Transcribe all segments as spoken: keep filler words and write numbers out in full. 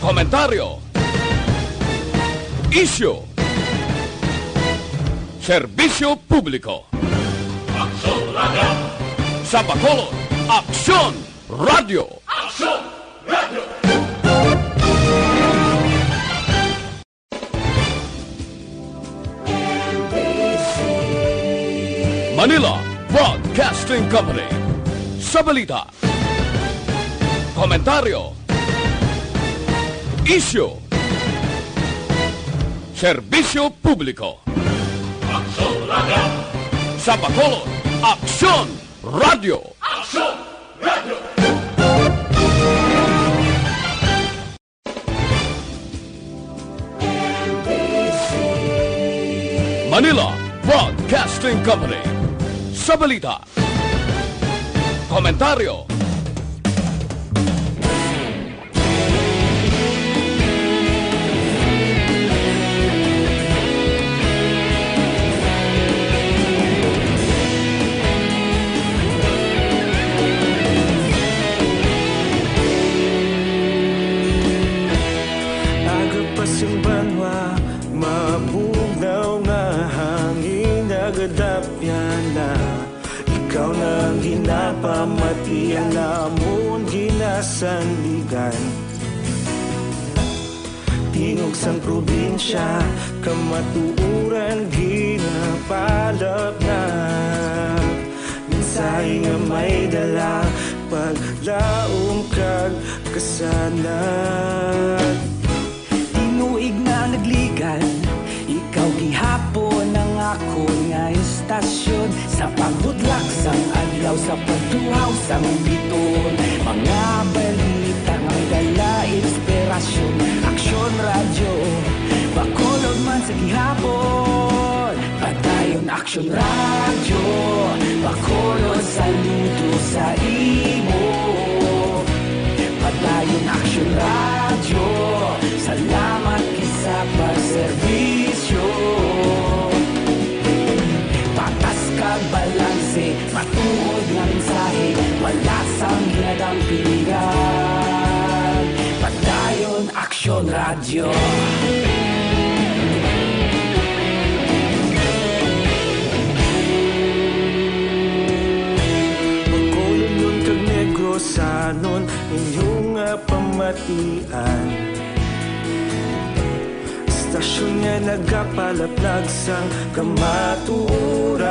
Komentaryo. Isyu. Serbisyo publiko. Aksyon Radio. Sa Bacolod, Aksyon Radio. Aksyon Radio. Manila Broadcasting Company. Sa balita, komentaryo, isyu, serbisyo publiko. Aksyon Radio. Sa Bacolod, Aksyon Radio. Aksyon Radio. Manila Broadcasting Company. Sa balita, komentaryo. Aga pa sing banwa, mabugnaw nga hangin nagadapyan na. Ikaw na ang ginapamatian namon ginasandigan. Tingog sang probinsya, kamatuoran ginapalapnap. Mensahe nga may dala, paglaom kag kasanag. Tinuig na nagligan, ikaw gihapon ang akon nga istasyon. Sa pagbudlak sang adlaw, sa pagtuhaw sang bituon, mga balita nga may dala inspirasyon. Aksyon Radyo, Bacolod man sa gihapon. Padayon Aksyon Radyo, Bacolod, saludo sa imo. Padayon Aksyon Radyo, salamat gid sa pagserbisyo. Patas kag balanse, matuod nga mensahe, wala sang ginadampigan. Padayon Aksyon Radyo. Bacolodnon kag Negrosanon, inyo nga pamatian. Istasyon nga nagapalaplag sang kamatuoran.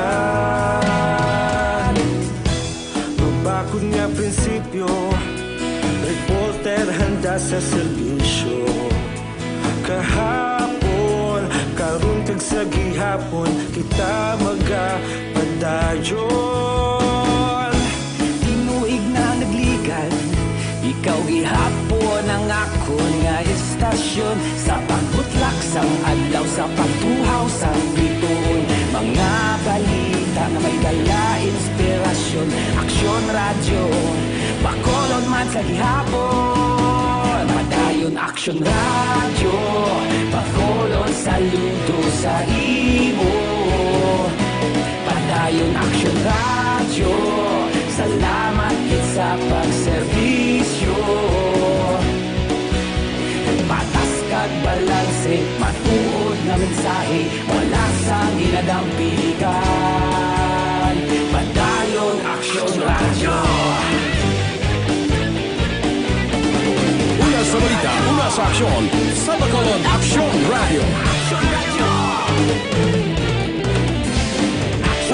Mabakod nga prinsipyo, reporter handa sa serbisyo. Kahapon, karon kag sa gihapon, kita magapadayon. Tinuig na nagligan, ikaw gihapon ang akon nga istasyon. Sa pagbutlak sang adlaw, sa pagtuhaw sang bituon, mga balita nga may dala inspirasyon. Aksyon Radyo, Bacolod man sa gihapon. Padayon Aksyon Radyo, Bacolod, saludo sa imo. Padayon Aksyon Radyo, salamat gid sa pagserbisyo. Patas kag balanse, matuod nga mensahe, wala sang ginadampigan. Padayon Aksyon Radyo. Una sa balita, una sa aksyon, sa Bacolod Aksyon Radyo.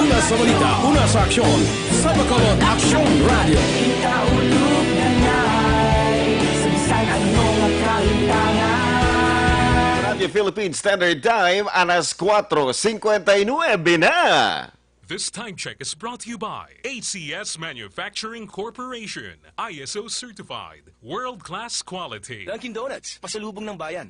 Una sa balita, una sa aksyon, sa Bacolod Aksyon Radyo. Kita ulog na ngay, sa bisan ano nga kahintangan. Radyo Philippine Standard Time, alas kuwatro singkwenta y nuebe na. This time check is brought to you by A C S Manufacturing Corporation, I S O certified, world-class quality. Dunkin' Donuts, pasalubong ng bayan.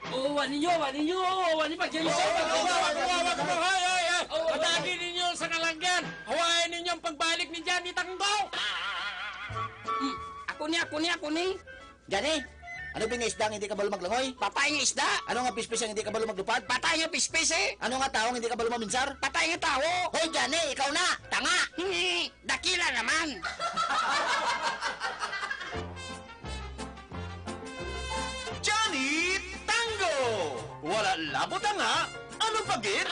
Oh, wa ninyo, wa ninyo, oh, wa ninyo, pagyan ninyo. Oh, wa, wa, wa, wa, wa, wa, hoy, hoy, hoy. Oh, wa. Patagi ninyo sa kalanggan. Hawayan ninyo ang pagbalik ni Johnny Tangbaw. Hmm, ako ni, ako ni, ako ni. Johnny? Ano ba nga isda nga hindi kabalo maglangoy? Patay nga isda! Ano nga pispis ang hindi kabalo maglupad? Patay nga pispis, eh! Ano nga tawo nga hindi kabalo maminsar? Patay nga tawo! Hoy, Johnny, ikaw na! Tanga! Hmm, dakila naman! Johnny Tango! Wala labot nga, ano pa gid?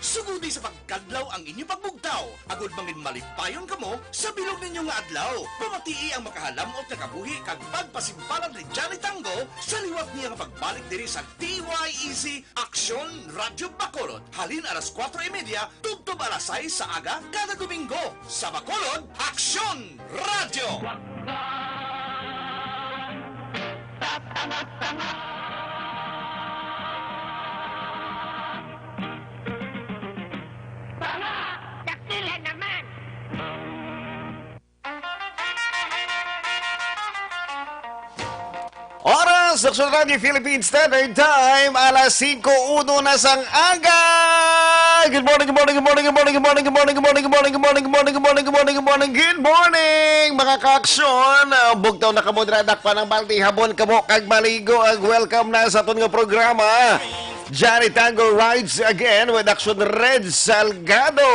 Sugodi sa pagkadlaw ang inyo pagbugtaw, agod mangin malipayon kamo sa bilog ninyo nga adlaw. Pamatii ang makahalam-ot nga kabuhi kag pagpasimpalan ni Johnny Tango sa liwat niya nga pagbalik diri sa D Y E C Aksyon Radyo Bacolod, halin alas kuwatro y media tubtob alas sais sa aga kada Domingo sa Bacolod Aksyon Radyo. Tanga! Dakila naman! Oras sa Aksyon Radio Philippines Standard Time, alas singko uno na sang aga. Good morning, good morning, good morning, good morning, good morning, good morning, good morning, good morning, good morning, good morning, good morning, good morning, good morning, good morning, mga kaaksyon. Ah, bugtaw na kamo dira, dakpan ang balde, habon kamo kag maligo, ag welcome na sa aton nga programa. Johnny Tango rides again with Action Red Salgado.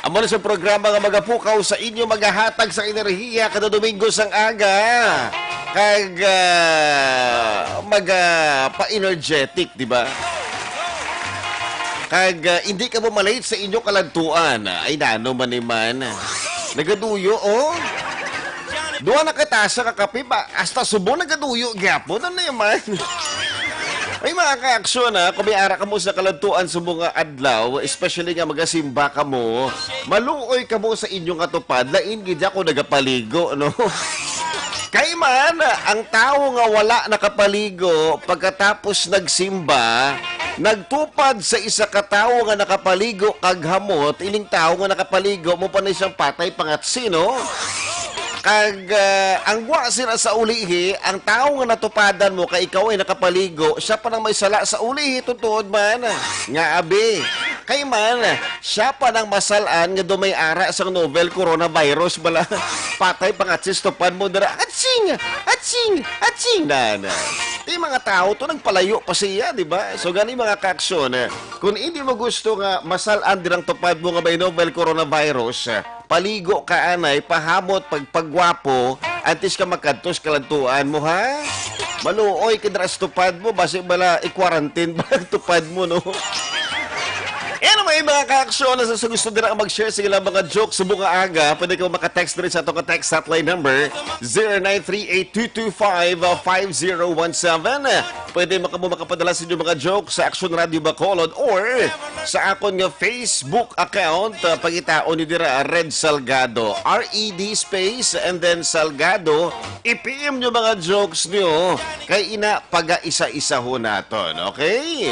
Amo na sa programa nga magapukaw sa inyo, magahatag sa enerhiya kada Domingo sang aga. Kag, ah, maga pa-energetic, di ba? Kag, ah, hindi ka mo malate sa inyo kaladtuan. Ay, nano man ni man. Nagaduyo, oh. Duha na ka tasa ka kape ba? Hasta subong nagaduyo gyapon. Ano naman? Ay, mga kaaksyon, ha, kung may ara kamo sa kaladtuan sa mga adlaw, especially nga magasimba kamo, maluoy kamo sa inyo nga tupad, lain gid ako nagapaligo, no? Kay man, ang tawo nga wala nakapaligo pagkatapos nagsimba, nagtupad sa isa ka tawo nga nakapaligo kag hamot, ining tawo nga nakapaligo mo pa na siyang patay pangatsi, no? Kag, ah, ang gwa sila sa ulihi, ang tawo nga natupadan mo kay ikaw ay nakapaligo, siya pa nang may sala sa ulihi, tutuod man. Nga abi. Kay man, siya pa nang masalan nga dumay ara sang novel coronavirus bala. Patay pangatsis tupad mo dira. Atsing! Atsing! Atsing! Na, na. Ti mga tao to nagpalayo pa siya, di ba? So gani mga kaaksyon, eh, kung hindi mo gusto nga masalan dirang tupad mo nga may novel coronavirus, eh, paligo ka anay, pahamot, pagpagwapo, antes ka makadto sa kaladtuan mo, ha? Maluoy ka dira sa tupad mo, basi bala i-quarantine ba ang tupad mo, no? Anyway, mga kaaksyon, sa, sa gusto dira mag-share sa ilang mga jokes subong nga aga, pwede ka maka-text diri sa atong text hotline number, zero nine three eight two two five five zero one seven. Pwede maka-, mo makapadala sa inyong mga jokes sa Action Radio Bacolod or sa akon nga Facebook account, ah, pangitaon niyo dira, Red Salgado. R E D space and then Salgado. I-P M niyo mga jokes niyo. Kay ina, paga-isa-isahon naton, okay?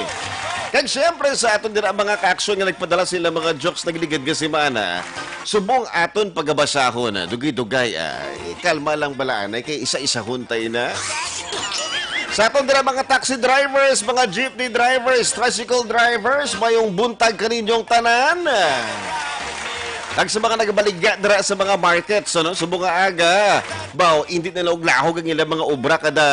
Kag syempre sa aton dira mga kaaksyon nga nagpadala sila mga jokes nagligad nga semana, subong aton pagabasahon, ah, dugay-dugay, ah. Kalma lang bala anay, kay isa-isahon tayo na. Sa aton dira mga taxi drivers, mga jeepney drivers, tricycle drivers, mayong buntag kaninyong tanan. Kag sa mga nagabaligya dira sa mga markets, ano, subong nga aga, baw, hindi na laog-lahog ang ilang mga obra kada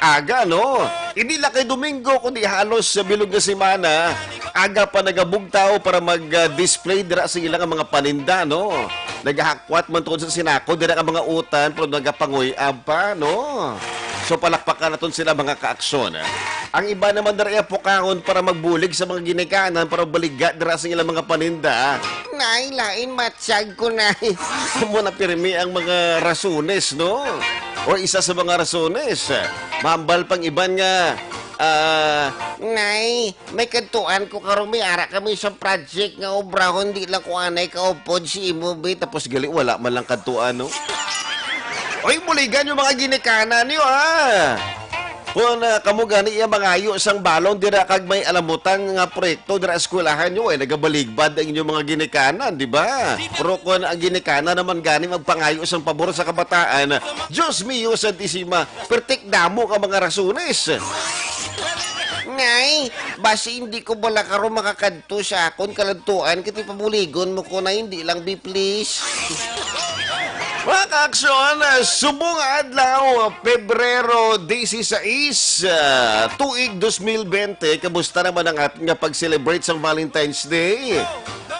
aga, no? Hindi lang kay Domingo, kundi halos sa bilog nga semana, aga pa nagabugtaw para mag-display dira sa ilang mga paninda, no? Nagahakwat man tungod sa sinako dira ang mga utan, pero nagapanguy-ab pa, no? So, palakpakan naton sila, mga kaaksyon. Ang iba naman dira iya pukahon para magbulig sa mga ginikanan para baligya dira sa ilang mga paninda. Nay, lain matsyag ko, nay. Amo na pirmi ang mga rasones, no? O isa sa mga rasones, mahambal pang iban nga, ah, Nay, may kadtuan ko karon, may ara kami sa project nga obrahon, di lang ko anay kaupod si imo, bi. Tapos gali, wala man lang kadtuan, no? Oy, buligan yung mga ginikanan niyo, ha? Kung, ah, kamo gani iya mangayo sang balon dira kag may alamutang nga proyekto dira sa eskwelahan niyo, ay nagabaligbad ang inyong mga ginikanan, di ba? Pero kung ang ginikanan naman gani magpangayo sang pabor sa kabataan, Diyos mio, Santisima, pertik damo ka mga rasones. Nay, basi hindi ko bala karon makakadto sa akon kaladtuan, kay pabuligon mo ko na, hindi lang, bi, please. Mga kaaksyon, subong adlaw, Pebrero dieciséis, ah, tuig dos mil bente, kamusta naman ang aton nga pag-celebrate sang Valentine's Day?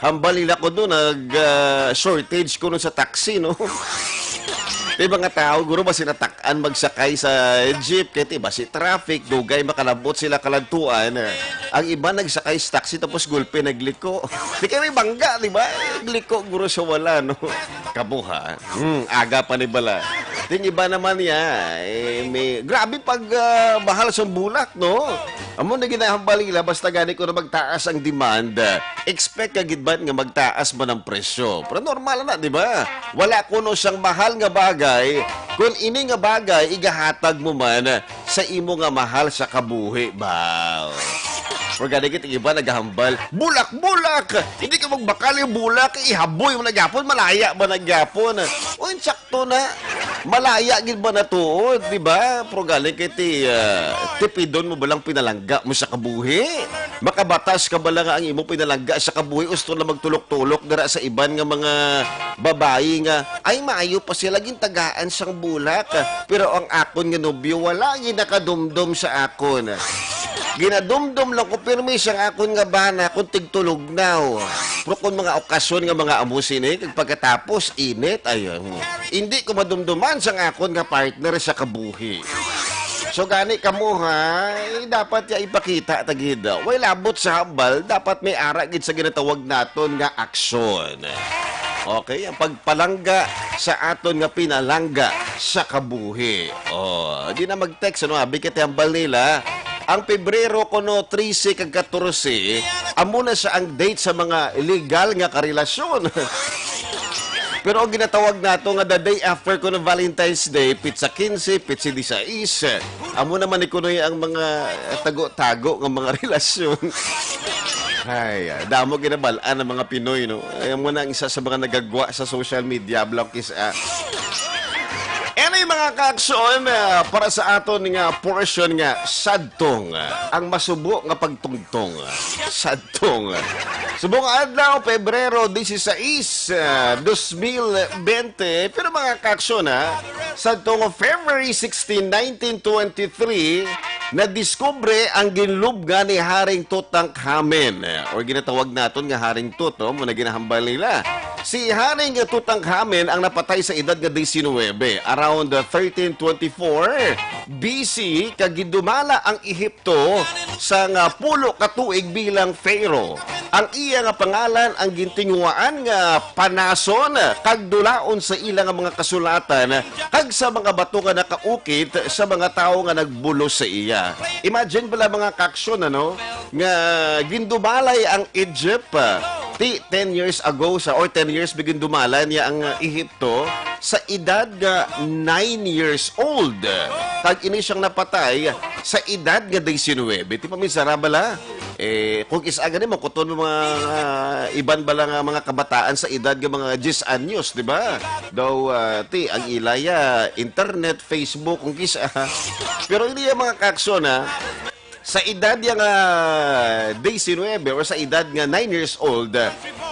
Hambal nila ko doon, nag, ah, shortage ko nun sa taxi, no? May mga tao, guro, basi natak-an magsakay sa jeep, kay ti, basi traffic, dugay makalabot sila kaladtuan. Ang iba nagsakay sa taxi, tapos gulpe nagliko. Di kay may bangga, di ba? Nagliko, guro, sa wala, no? Kabuha. Hmm, aga pa ni bala. Ting iba naman niya, eh, may, grabe pag, ah, mahal sa bulak, no? Amo na ginahambal nila, basta gani ko na magtaas ang demand, expect ka gid man nga magtaas man ang presyo. Pero normal na, di ba? Wala kuno siyang mahal nga bagay, kung ini nga bagay igahatag mo man sa imo nga mahal sa kabuhi ba. Or gani kit iba nagahambal, "Bulak, bulak! Hindi ka magbakal yung bulak, ihaboy mo na gyapon, malaya ba na gyapon?" O, sakto na. Malaya gid ba na tuod, di ba? Pero gani kay ti, ah, tipidon mo ba lang pinalangga mo sa kabuhi? Makabatas ka ba lang nga ang imo pinalangga sa kabuhi? Usto na magtulok-tulok dira sa iban nga mga babayi nga, "Ay, maayo pa sila, gintagaan sang bulak. Pero ang akon nga nobyo, wala gid nakadumdom sa akon. Ginadumdom lang ko pirmi sang akon nga bana kung tigtulugnaw." Pero kung mga okasyon nga mga amo sini, kag pagkatapos, init, ayun. Hindi ko madumduman sang akon nga partner sa kabuhi. So, gani kamo, ha, eh, dapat ya ipakita ta gid. Way labot sa hambal, dapat may ara gid sa ginatawag naton nga aksyon. Okay, ang pagpalangga sa aton nga pinalangga sa kabuhi. Oh, di na mag-text, ano, abi, kay ti hambal nila, ang Pebrero kuno trese kag katorse, amo na siya ang date sa mga legal nga karelasyon. Pero ang ginatawag nato nga the day after kuno Valentine's Day, pitsa quince, pitsa dieciséis, amo naman ni kuno ang mga tago-tago nga mga relasyon. Ay, ah, damo ginabal-an ang mga Pinoy, no? Ay, amo na ang isa sa mga nagagwa sa social media, Blanquis, ah. Anyway, mga kaaksyon, ah, para sa aton nga portion nga sadtong, ah, ang masubo nga pagtungtong. Sadtong. Subong adlaw, Pebrero dieciséis, ah, dos mil bente. Pero mga kaaksyon, ha, sadtong February sixteen, nineteen twenty-three, nadiskubre ang ginlubngan ni Haring Tutankhamen, or ginatawag naton nga Haring Tut, no? Muna ginahambal nila. Si Haring Tutankhamen ang napatay sa edad nga diecinuebe, around, uh, thirteen twenty-four B C, kag gindumala ang Ehipto sang, uh, pulo ka tuig bilang pharaoh. Ang iya nga pangalan ang gintinguhaan nga panason kag dulaon sa ila nga mga kasulatan kag sa mga bato nga nakaukit sa mga tawo nga nagbulos sa iya. Imagine bala, mga kaaksyon, ano, nga gindumalay ang Egypt, ah, ti ten years ago sa, or ten years bigin dumala niya ang, ah, Ehipto sa edad nga nine years old. Kag ini siyang napatay sa edad nga diecinuebe. Ti paminsara bala? Eh, kung kis-a gani, makuton mo mga, ah, iban bala nga mga kabataan sa edad nga mga diyes anyos, di ba? Daw, ah, ti, ang ilaya, internet, Facebook, kung kis-a. Pero hindi yung mga kaaksyon, ha? Sa edad niya nga diecinuebe or sa edad nga nine years old,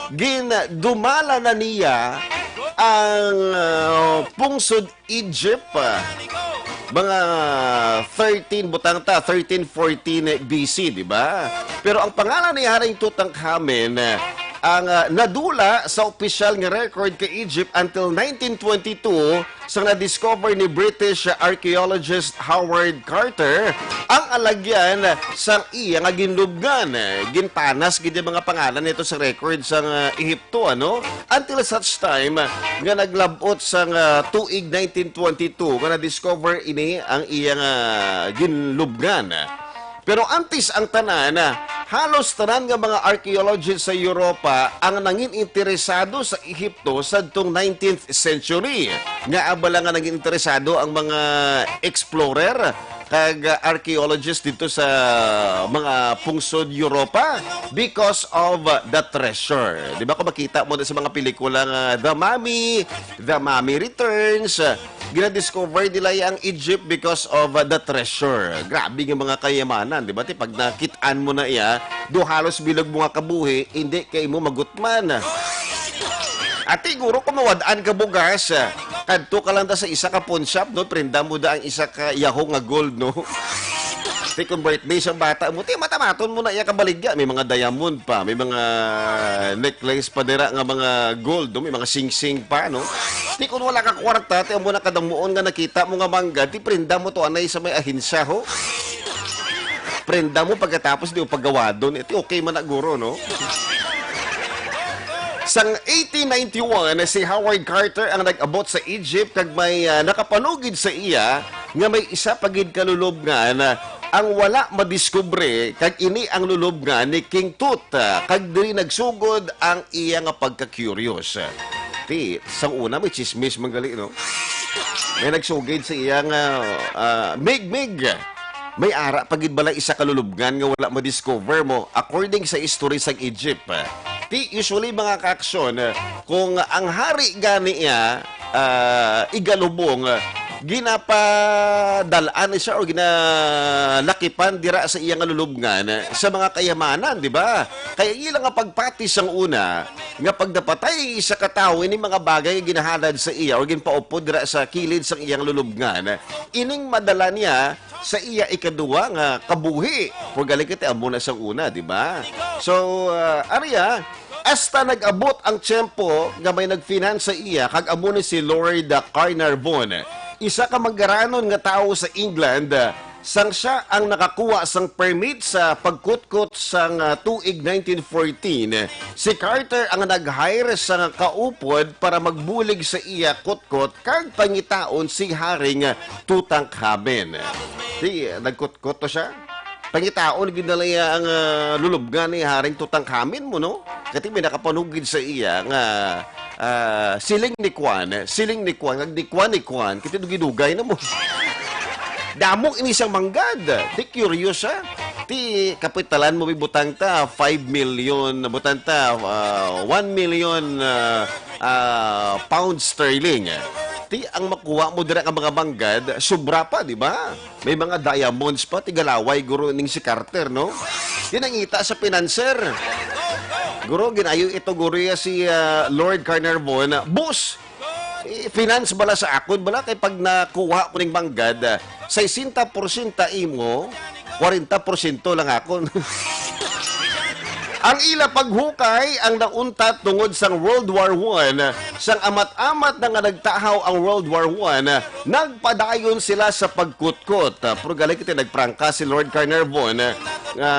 gindumala na niya ang, ah, pungsod Egypt, ah, mga thirteen, butang ta, thirteen fourteen B C, di ba? Pero ang pangalan ni Haring Tutankhamen, ah, ang, ah, nadula sa opisyal nga record kay Egypt until nineteen twenty-two, sang na-discover ni British archaeologist Howard Carter ang alagyan sang iya nga ginlubngan. Ginpanas gid ang mga pangalan nito sa record sang, ah, Ehipto, ano? Until such time, ah, nga naglab-ot sang, ah, tuig nineteen twenty-two nga na-discover ini ang iya nga ginlubngan. Pero antes ang tanan, ah, halos tanan nga mga archaeologist sa Europa ang nangin interesado sa Ehipto sadtong nineteenth century. Nga abala nga nangin interesado ang mga explorer kag, ah, archaeologist dito sa mga pungsod Europa because of, ah, the treasure. Di ba, kung makita mo na sa mga pelikula nga The Mummy, The Mummy Returns, ah, gina-discover nila ang Egypt because of, ah, the treasure. Grabe nga mga kayamanan, di ba? Ti, pag nakit-an mo na iya, do halos bilog mo nga kabuhi, hindi kay mo magutman. At siguro kung mawad-an ka bugas, ah, Kadto ka lang da sa isa ka pawn shop, no? Prenda mo da ang isa ka yaho nga gold, no? Ti, kung birthday sa bata mo, ti, matamaton mo na iya kabaligya. May mga diamond pa, may mga necklace pa dira nga mga gold, no? May mga singsing pa, no? Ti, kung wala ka kwarta, ti, amo na kadamuon nga nakita mo nga mangga, ti, prenda mo to anay sa may ahensya, ho? Prenda mo pagkatapos di mo pagawadon. Iti okay man na guro, no? Sang eighteen ninety-one, si Howard Carter ang nag-abot sa Egypt kag may, ah, nakapanugid sa iya nga may isa pa gid ka lulubngan, ah, ang wala madiskubre, kag ini ang lulubngan ni King Tut, ah, kag diri nagsugod ang iya nga pagka-curious. Ti, sang una may chismis man gali, no? May nagsugid sa iya nga, ah, Mig, Mig, may ara pa gid bala isa ka lulubngan nga wala ma-discover mo, according sa history sang Egypt. Ti, usually, mga kaaksyon, kung ang hari gani iya, ah, igalubong, ginapadal-an siya o ginalakipan dira sa iya nga lulubngan sa mga kayamanan, di ba? Kaya ila nga pagpati sang una, nga pag napatay sa katawo ini mga bagay nga ginahalad sa iya o ginpaupod dira sa kilid sang iyang lulubngan, ining madala niya sa iya ikaduwa nga kabuhi. Kung galing kita, amo na sang una, di ba? So, ah, ariya, hasta nag-abot ang tiyempo nga may nag-finance sa iya, kag amo ni si Lord, ah, Carnarvon, isa ka manggaranon nga tawo sa England, ah, sang siya ang nakakuha sang permit sa pagkutkot sang, ah, tuig nineteen fourteen. Si Carter ang nag-hire sa kaupod para magbulig sa iya kutkot kag pangitaon si Haring Tutankhamen. Di, nagkutkot to siya. Pangitaon gid na lang iya ang, ah, lulubngan ni Haring Tutankhamen mo, no? Kati may nakapanugid sa iya nga, ah, siling ni Kwan, siling ni Kwan, kag ni Kwan, ni Kwan, kati dugay-dugay na mo. Damo ini sang manggad. Ti curious siya. Ti kapitalan mo, butang ta five million, butang ta, ah, one million, ah, ah, pounds sterling. Ti ang makuha mo dira ka mga manggad, sobra pa, di ba? May mga diamonds pa, tigalaway guro ning si Carter, no? Ginangita sa financer. Guro, ginayo ito, guro, ya si, ah, Lord Carnarvon, "Boss, i-finance bala sa akon bala, kay pag nakuha ko ning manggad, ah, sesenta porsyento imo, kwarenta porsyento lang akon." Ang ila paghukay ang nauntat tungod sang World War One. Sang amat-amat na nga nagtahaw ang World War One, nagpadayon sila sa pagkutkot. Pero gali kita nagprangka si Lord Carnarvon nga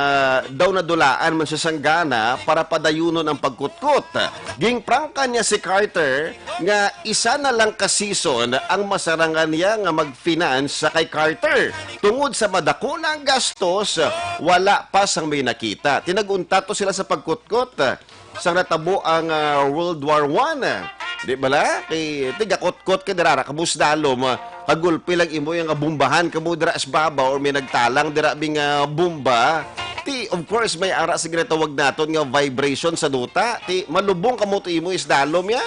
daw nadulaan man siya sang gana para padayunon ang pagkutkot. Gingprangka niya si Carter nga isa na lang ka season ang masarangan niya nga mag-finance sa kay Carter. Tungod sa madako na ang gastos, wala pa sang may nakita. Ti nag-untat to sila sa pagkutkot, ah, sang natabo ang, ah, World War One, ah. Di bala? Kay tigakutkot ka dira, ra ka mo sa dalom, ah, kagulpi lang imo yung nga bombahan ka mo dira sa baba or may nagtalang dira bing, ah, bomba. Ti, of course, may ara sa ginatawag naton nga vibration sa duta. Ti, malubong ka mo to imo isdalom ya.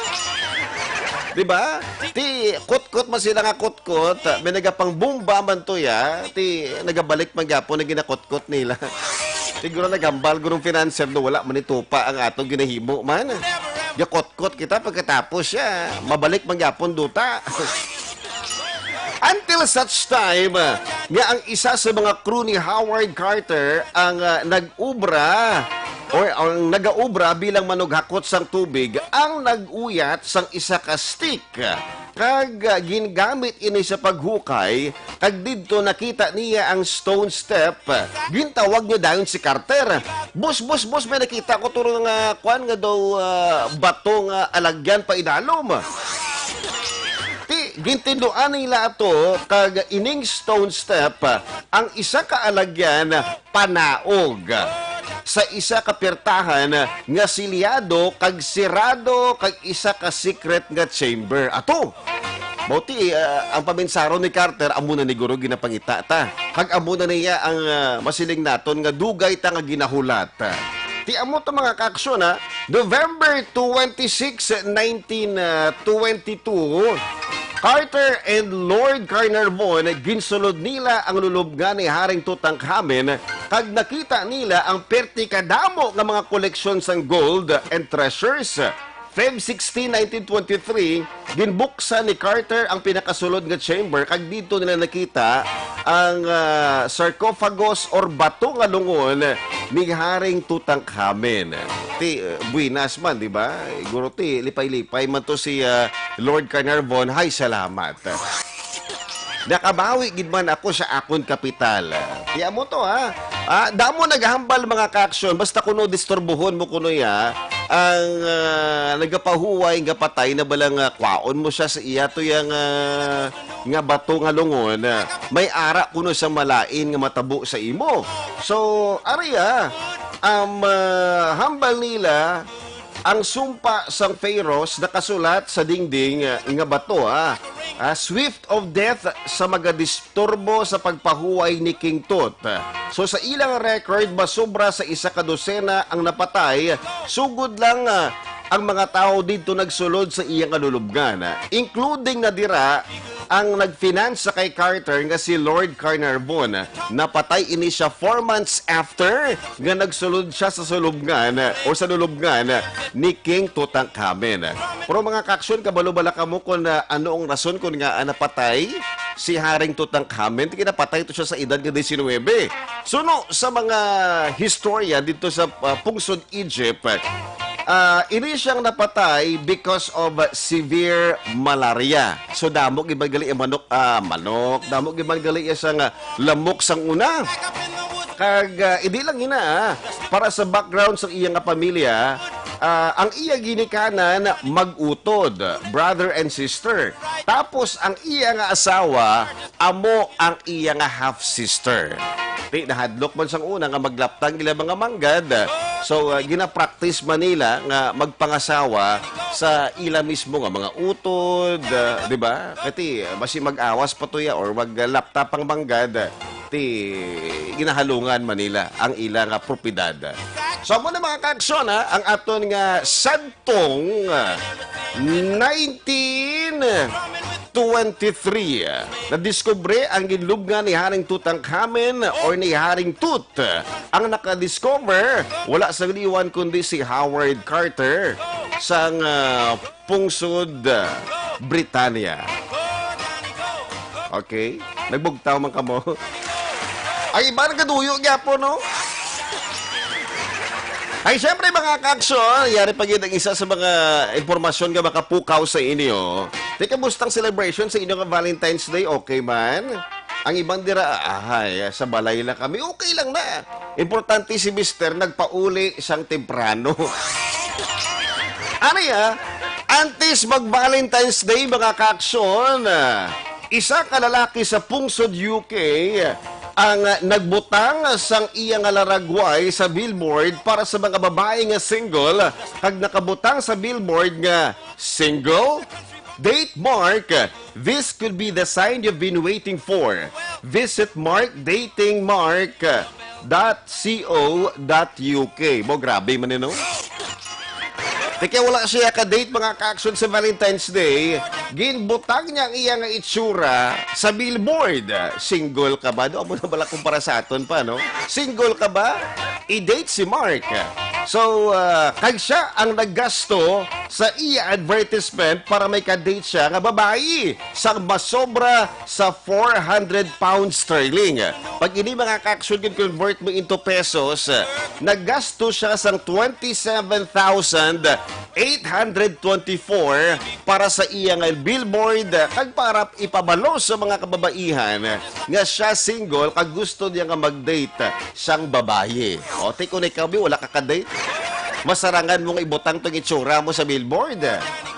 Di ba? Ti, kutkot man sila nga kutkot, may nagapangbomba man to ya. Ti, nagabalik man gyapon na ginakutkot nila. Siguro nagambal gurong financer no, wala man itupa ang atong ginahimo man. Gakutkot kita pagkatapos siya. Mabalik man gyapon duta. Until such time, uh, nga ang isa sa mga crew ni Howard Carter ang, uh, nag-ubra or ang nagaubra bilang manughakot sang tubig, ang nag-uyat sang isa ka stick, kag, uh, gingamit ini sa paghukay, kag didto nakita niya ang stone step. Gintawag niya dayon si Carter. "Boss, boss, boss, may nakita ko turo nga kwan nga daw, uh, bato nga alagyan pa idalom." Ti, gintinduan nila ato kag ining stone step, ang isa ka alagyan panaog sa isa ka pirtahan nga silyado kag sirado kag isa ka secret nga chamber. Ato, mao ti, ah, ang pamensaron ni Carter, amo na ni guro ginapangita ta. Kag amo na niya ang, ah, masiling naton nga dugay ta nga ginahulat. Ti amo to, mga kaaksyon, ha? November twenty-six, nineteen twenty-two, Carter and Lord Carnarvon, ginsulod nila ang lulubngan ni Haring Tutankhamen, kag nakita nila ang perti kadamo nga mga koleksyon sang gold and treasures. Feb sixteen, nineteen twenty-three, ginbuksan ni Carter ang pinakasulod nga chamber, kag dito nila nakita ang, ah, sarcophagus or bato nga lungon ni Haring Tutankhamen. Ti, ah, buenas man, di ba? Siguro ti, lipay-lipay man to si, ah, Lord Carnarvon. Hay, salamat. Nakabawi gid man ako sa akon kapital. Tiya mo to, ha? Ah, damo naghambal, mga kaaksyon, basta kuno disturbuhon mo kuno ya ang, ah, nagapahuway nga patay na bala nga kwaon mo siya sa iya to yang, ah, nga bato nga lungon, ah, may ara kuno sa malain nga matabo sa imo. So, ari, ah, um, ah, hambal nila ang sumpa sang Pharaohs nakasulat sa dingding, ah, nga bato, ah. Ah, swift of death sa magadisturbo sa pagpahuway ni King Tut. So, sa ilang record, masobra sa isa ka dosena ang napatay, sugod lang, ah, ang mga tawo didto nagsulod sa iya nga lulubngan, including na dira ang nag-finance sa kay Carter nga si Lord Carnarvon. Napatay ini siya four months after nga nagsulod siya sa sulubngan o sa lulubngan ni King Tutankhamen. Pero, mga kaaksyon, kabalo bala kamo kung, ah, ano ang rason kung nga, ah, napatay si Haring Tutankhamen? Ti napatay to siya sa edad nga diecinuebe. Suno sa mga historia dito sa, ah, pungsod Egypt, ah, ini siyang napatay because of severe malaria. So, damo gid man gali ang manok, ah, manok, damo gid man gali iya sang, ah, lamok sang una. Kag, ah, hindi lang ina, ah, para sa background sa iya nga pamilya, ah, ang iya ginikanan mag-utod, brother and sister. Tapos ang iya nga asawa, amo ang iya nga half-sister. Ti, nahadlok man sang una nga maglaptang ila mga manggad. So, ah, ginapractice man nila nga magpangasawa sa ila mismo nga mga utod, ah, di ba? Kati, ah, basi mag-awas pa to ya or maglapta pang manggad, ti, ginahalungan man nila ang ila nga propiedad. So, amo na, mga kaaksyon, ha, ang aton nga sad tong, ah, nineteen twenty-three, ah, nadiskubre ang ginlubngan ni Haring Tutankhamen or ni Haring Tut. Ang nakadiscover, wala sang liwan kundi si Howard Carter sang, ah, pungsod, ah, Britanya. Okay? Nagbugtaw man kamo. Ay, iba nagaduyo gyapon, no? Ay, syempre, mga kaaksyon, yari pa gid ang isa sa mga impormasyon nga makapukaw sa inyo. Ti, kamusta ang celebration sa inyo nga Valentine's Day? Okay man? Ang iban dira, ahay, sa balay lang kami. Okay lang na. Importante si Mister nagpauli sang temprano. Ano ya? Antes mag-Valentine's Day, mga kaaksyon, isa ka lalaki sa pungsod U K ang nagbutang sang iya nga laragway sa billboard para sa mga babayi nga single, kag nakabutang sa billboard nga, "Single? Date Mark. This could be the sign you've been waiting for. Visit Mark Dating Mark dot co dot U K." Mo, grabe man ni, no? Ti kay wala siya ka-date, mga kaaksyon, sa Valentine's Day, ginbutang niya ang iya nga itsura sa billboard. Single ka ba? Do, amo na bala kung para sa aton pa, no? Single ka ba? I-date si Mark. So, ah, kag siya ang naggasto sa iya advertisement para may ka-date siya nga babayi sa masobra sa four hundred pounds sterling. Pag ini, mga kaaksyon, gin-convert mo into pesos, naggasto siya sang twenty-seven thousand eight hundred twenty-four para sa iya nga billboard, kag para ipabalo sa mga kababaihan nga siya single kag gusto niya nga mag-date sang babayi. O, ti, kung ikaw, bi, wala ka ka-date, masarangan mo nga ibutang tong itsura mo sa billboard.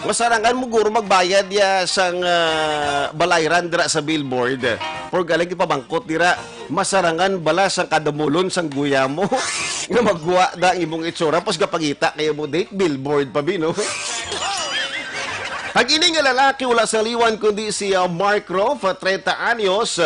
Masarangan mo guro magbayad ya sang, ah, balayran dira sa billboard. Por galing ipamangkot dira, masarangan bala sang kadumulon sang guya mo nga magwa da ang imong itsura, pos gapangita kayo mo date, billboard pa, bi, no? Ang ini nga lalaki wala sa liwan kundi si, ah, Mark Roff, ah, treinta anyos.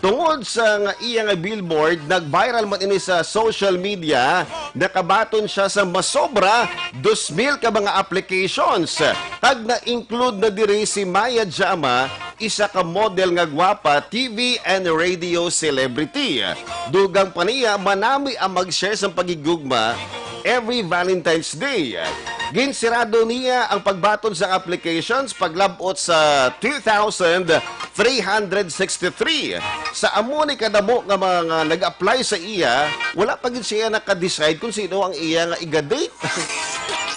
Tungod sa nga iya nga billboard, nag-viral man ini sa social media. Nakabaton siya sa masobra dos mil ka mga applications. Kag na-include na diri si Maya Jama, isa ka model nga gwapa, T V and radio celebrity. Dugang pa niya, manami ang mag-share sa paghigugma every Valentine's Day. Ginsirado niya ang pagbaton sa applications paglabot sa two thousand three hundred sixty-three. Sa amo ni kadamo nga mga nag-apply sa iya, wala pa gid siya naka-decide kung sino ang iya nga iga-date.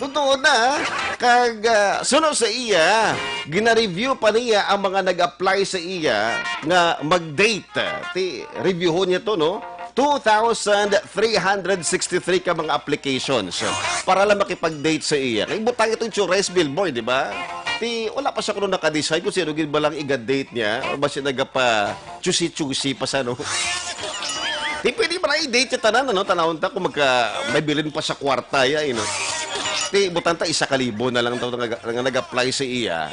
Totoo na, kag, ah, suno sa iya, gina-review pa niya ang mga nag-apply sa iya nga mag-date. Ti, reviewhon niya to, no? Two thousand three hundred sixty-three ka mga applications para lang makipag-date sa iya. Kay butang itong tsura is billboard, di ba? Ti, wala pa siya kuno naka-decide kung sino gid ba lang iga-date niya or ba siya nagapa-chusi-chusi pa sa, no? Ti, pwede ba na i-date niya tanan, ano? Tanawon ta kung magka, may bilin pa sa kwarta, ya, eh, no? Ti, butang ta, isa ka libo na lang daw nga, nga nag-apply sa iya.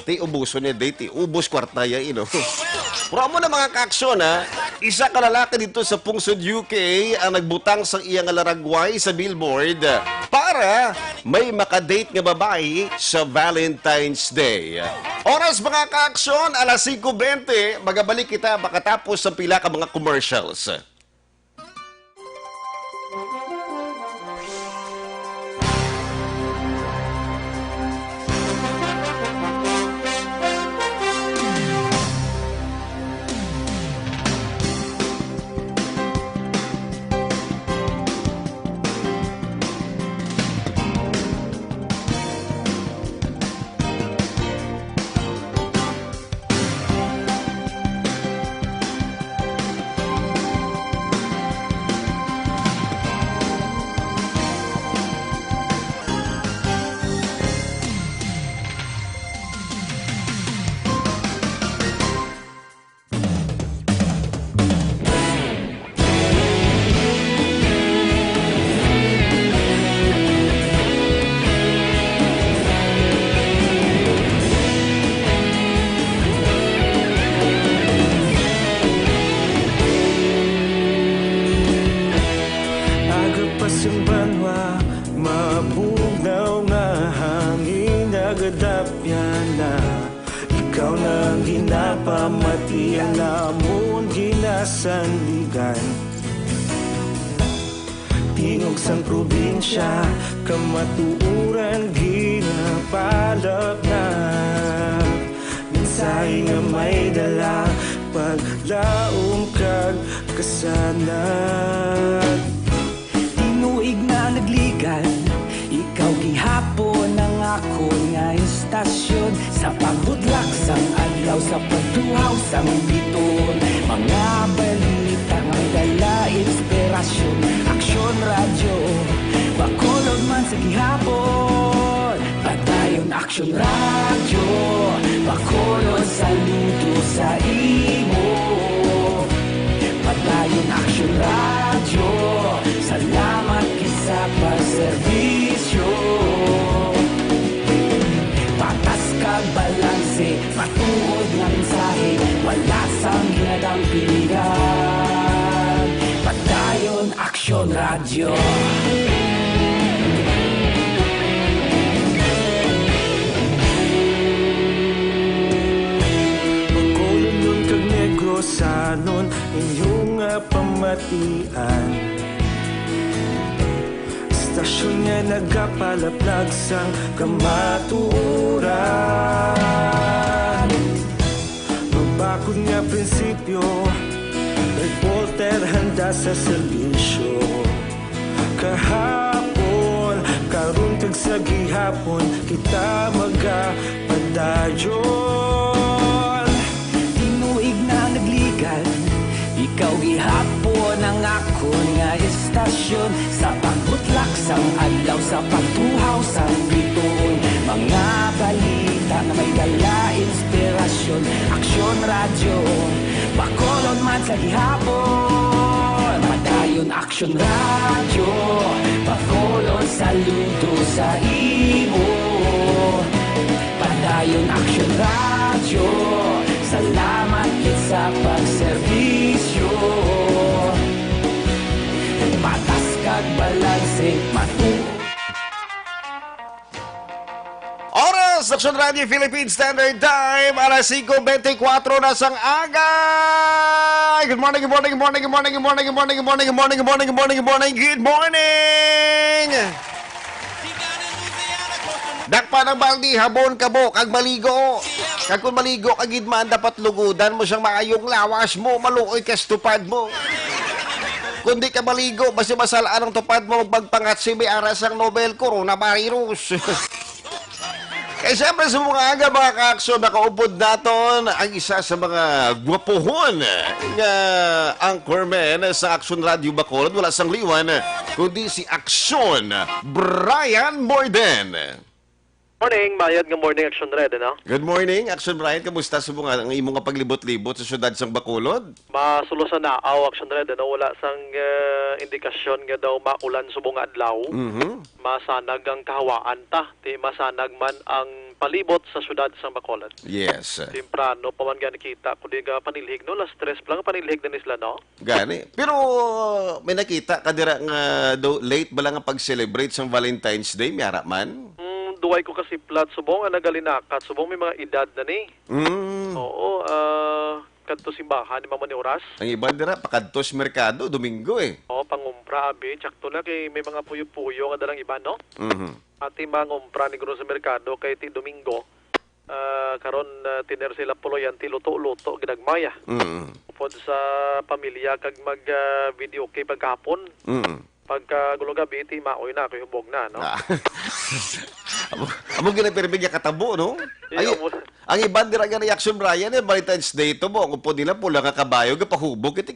Ti, ubuson niya, date, ti, ubos kwarta ya, ino. Pero amo na, mga kaaksyon, ha? Isa ka lalaki dito sa pungsod U K ang nagbutang sa iya nga laragway sa billboard para may makadate nga babayi sa Valentine's Day. Oras, mga kaaksyon, alas singko bente. Magabalik kita makatapos sa pila ka mga commercials. Aga pa sing banwa, mabugnaw nga hangin, nagadapyan na. Ikaw na ang ginapamati, ang amon ginasandigan. Tingog sang probinsya, kamatuoran ginapalapnap. Mensahe nga may dala, paglaom kag kasanag. Tinuig na nagligad, ikaw gihapon ang akon nga istasyon. Sa pagbutlak sang adlaw, sa pagtuhaw sang biton, mga balita may dala inspirasyon. Aksyon Radyo, Bacolod man sa gihapon. Padayon Aksyon Radyo, Bacolod, saludo sa imo. Padayon Aksyon Radyo, salamat gid sa pagserbisyo. Patas kag balanse, matuod nga mensahe, wala sang ginadampingan. Padayon Aksyon Radyo. Bacolodnon kag Negrosanon, inyo nga pamatian. Istasyon nga nagapalaplag sang kamatuoran. Mabakod nga prinsipyo, reporter handa sa serbisyo. Kahapon, karon, kag sa gihapon, kita magapadayon. Tinuig na nagligad, ikaw gihapon ang akon nga istasyon. Sa pagbutlak sang adlaw, sa pagtuhaw sang bituon, mga balita nga may dala inspirasyon. Aksyon Radyo, Bacolod man sa gihapon. Padayon Aksyon Radyo, Bacolod, saludo sa imo. Padayon Aksyon Radyo, salamat gid sa pagserbisyo. Patas kag balanse, matu- Oras, Aksyon Radyo Philippine Standard Time, alas singko bente kwatro na sang aga. Good morning, good morning, good morning, good morning, good morning, good morning, good morning, good morning, good morning, good morning, good morning, good morning, good morning. Dakpa ng baldi, habon kabo, kag maligo. Kag kung maligo ka gid man, dapat lugudan mo sang maayong lawas mo, maluoy ka sa tupad mo. Kung di ka maligo, basi masal-an ang tupad mo, magpangpangatsi may ara sang novel coronavirus. Kay siyempre, sa mga aga, mga kaaksyon, nakaupod naton ang isa sa mga gwapuhon nga anchorman sa Aksyon Radio Bacolod, wala sang liwan, kundi si Aksyon Brian Morden. Morning, mayad nga morning, Action Red, ano? Good morning, Action Brian. Kamusta sa mga, ang imo nga paglibot-libot sa siyudad sang Bacolod? Masulo sa naaw, Action Red, ano? Wala sang, eh, indikasyon nga daw maulan subong nga adlaw. Mhm. Masanag ang kahawaan ta. Ti masanag man ang palibot sa siyudad sang Bacolod. Yes. Temprano pa man gani kita, kundi nga panilhig, no? Las tres pa lang panilhig na ni sila, no? Gani. Pero may nakita ka dira nga do, late bala nga pag-celebrate sang Valentine's Day, may ara man? Mm, duway ko kasiplat, subong nga nagalinakat, subong may mga edad na ni. Mm. Oo, ah, kadto simbahan ni Mama ni Oras. Ang iban dira, pakadto sa merkado, Domingo eh. Oo, pangumpra, abi. Tsakto na kay may mga puyo-puyo nga dalang iban, no? Mhm. Ati mangumpra ni guro sa merkado kay ti Domingo. Ah, karon, ah, tiner sila puloyan ti luto-luto, ginagmaya. Mm. Upod sa pamilya kag mag, ah, video kay pagkahapon. Mm. Pagka gulo gabi, ti maoy na, kay hubog na, no? Ah. Amo, amo gina pirmi nga katabo, no? Iya, Ay, amo. Ang iban dira nga reaction, Brian, eh, Valentine's Day to mo. Ang upod nila, pula nga kabayo, gapahubog. Kiti,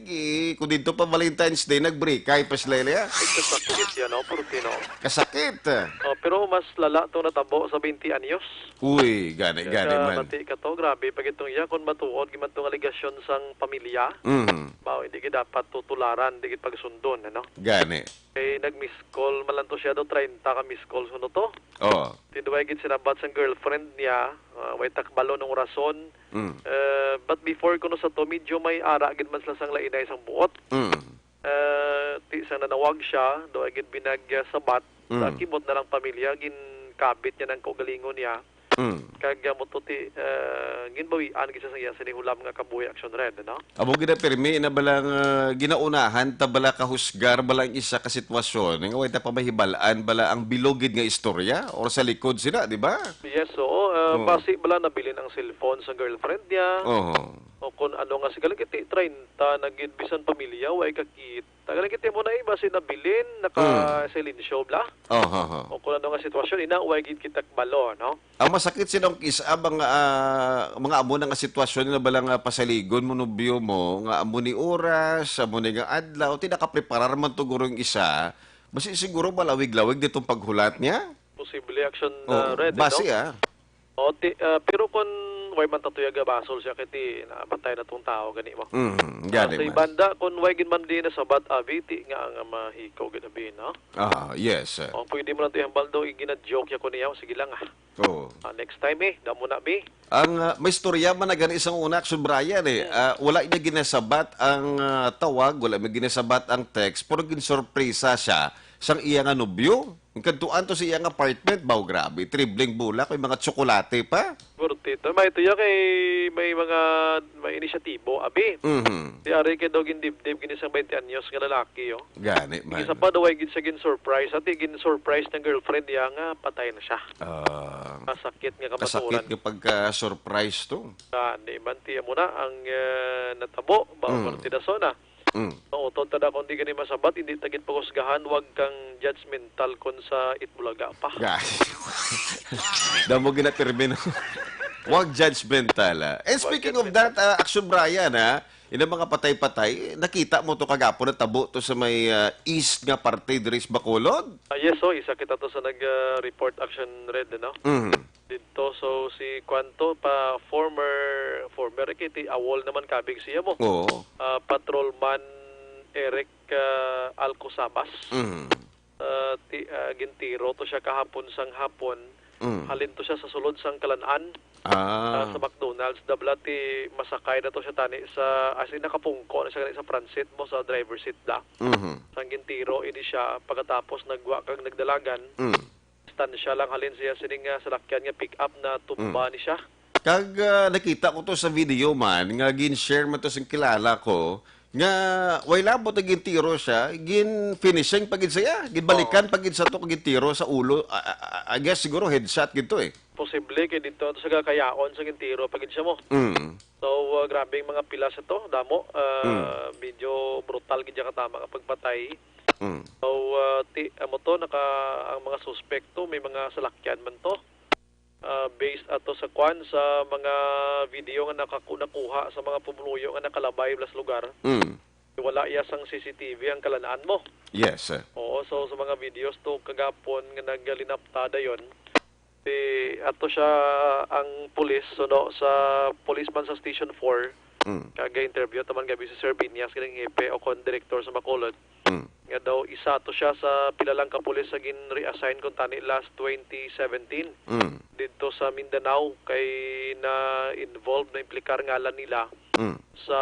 kung dito pa Valentine's Day, nagbrikay pa sila, ya. Ay, kasakit yan, no? Purti, no? Kasakit. Oh, pero mas lala to natabo sa twenty anyos. Uy, gani, gani man. Mati ka to, grabe. Pag itong iya, kung matuod, gid man tong aligasyon sang pamilya, Mhm. ba, hindi gid dapat tutularan, hindi gid pagsundon, ano? Gani. Kay nag-miss call man lang to siya do, treinta ka miss calls kuno to. Oo. Ti way gid sinabat sang girlfriend niya, ah, way ta kabalo nung rason. Mm. Eh, but before kuno sa to, medyo may ara gid man sila sang lainay sang buot. Mm. Eh, ti sang nanawag siya, do gid binag, ah, sabat, sa Mm. kibot na lang pamilya, ginkabit niya nang kaugalingon niya. Mm. Kag, ah, mo to ti, ah, ginbawian gid siya sa iya sini hulam nga kabuhi, Action Red, no? Amo gid na pirmi na bala nga ginaunahan ta bala kahusgar bala ang isa ka sitwasyon nga way ta pa mahibal-an bala ang bilog gid nga istorya or sa likod sina, di ba? Yes, oo. Ah, Oo. Basi bala nabilin ang cellphone sa girlfriend niya. Oo. O kung ano nga, sige lang, kiti treinta na gid, bisan pamilya, way kakita. Taga lang kiti mo na, eh, basi nabilin, naka Mm. silensyo bala. Aha, ha. O kung ano nga sitwasyon, ina, way gid kita kabalo, no? Ang masakit sila ang kis-, ah, mga, ah, mga amo na nga sitwasyon na bala nga pasaligon mo, nobyo mo, nga amo ni oras, amo ni nga adlaw, ti nakapreparar man to guro yung isa, basi siguro malawig-lawig ditong paghulat niya. Posible, Action, Oh, ah, Red, eh, basi, no? Ah. O, ti-, ah, pero kung way man tatuya gabasol siya, kay ti napatay na tong tao, gani mo. Mm, Ah, gani sa man. Ibanda, kung way gid man di nasabat, abi, ti nga ang, ah, mahikaw gid, abi, no? Ah, yes. O, pwede mo lang to ihambal daw, igina-joke ya ko niya, sige lang, ah. Oo. Ah, next time, eh, damo na, bi. Ang, ah, may istorya man na gani isang una, Action Brian, eh. Mm. Ah, wala niya ginasabat ang, ah, tawag, wala niya ginasabat ang text, pero ginsorpresa siya sang iya nga nobyo. Ang kadtuan to sa iya nga apartment, baw, grabe, tripling bulak, may mga tsokolate pa. Worth it. May tuya kay may mga, may inisyatibo, abi. Mhm. Di ari kay daw gindibdib gini sang twenty anyos nga lalaki, oh. Gani man. Isa pa daw ay gid siya gin-surprise. Ati gin-surprise ng girlfriend niya nga patay na siya. Ah, Kasakit nga kasakit kamatuoran. Nga pagka-surprise to. Ah, di man tiya mo na ang, eh, natabo, ba, Mm. Partidason, ah. Mm. Mautod ta da, kung di gani masabat, hindi ta gid paghusgahan, wag kang judgmental kon sa Itbulaga pa. Ga-, damo gina termino. Wag judgmental, ah. And Wag speaking of judgmental. That, ah, Action Brian, ah, inang mga patay-patay, nakita mo to kagapon, natabo to sa may, ah, east nga parte diri sa Bacolod? Ah, yes, so isa kita to sa nag, ah, report, Action Red, no? Mhm. Dito, so si kwanto pa, former, former, eh, kiti awol naman kabig siya mo. Oo. Ah, Patrolman Eric, ah, Alcosabas. Mm. Ah, ti-, ah, gintiro to siya kahapon sang hapon. Mm. Halin to siya sa sulod sang Kalan-an. Ah. Ah, sa McDonald's, dabla ti masakay na to siya tani sa, as in, nakapungko na siya gani sa front seat mo, sa driver seat da. Mhm. Sang gintiro ini siya, pagkatapos nagwa kag nagdalagan. Mm. Distansya lang halin siya sining, ah, salakyan nga pick-up na tumba Mm. ni siya. Kag, ah, nakita ko to sa video man, nga gin-share man to sing kilala ko, Nga, way labot nga gintiro siya, gin-finishing pa gid siya, ginbalikan Oo. pa gid sa to, gintiro sa ulo. A-, a-, a-, I guess siguro headshot gid to eh. Posible kay dito to sa kakayaon sa gintiro pa gid siya mo. Mm. So, uh, grabe ang mga pilas ito, damo. Uh, Mm. Medyo brutal gid siya katama nga pagpatay. Mm. So, uh, ti, amo to, naka, ang mga suspect to, may mga salakyan man to. Ah, based ato sa kwan, sa mga video nga nakaku-, nakuha sa mga pumuluyo nga nakalabay bala sa lugar, Mm. wala iya sang C C T V ang kalanaan mo. Yes, sir. Oo, so sa mga videos to kagapon nga naglinapta dayon, si, ato siya ang pulis, so, no, sa policeman sa Station four, Mm. kag interview taman gabi si Sir Binyas, kining hepe o kon direktor sa Bacolod. Mm. Nga daw isa to siya sa pila lang ka pulis sa gin-reassign kuntani last twenty seventeen Mm. didto sa Mindanao kay na-involved, na-implikar ngalan nila Mm. sa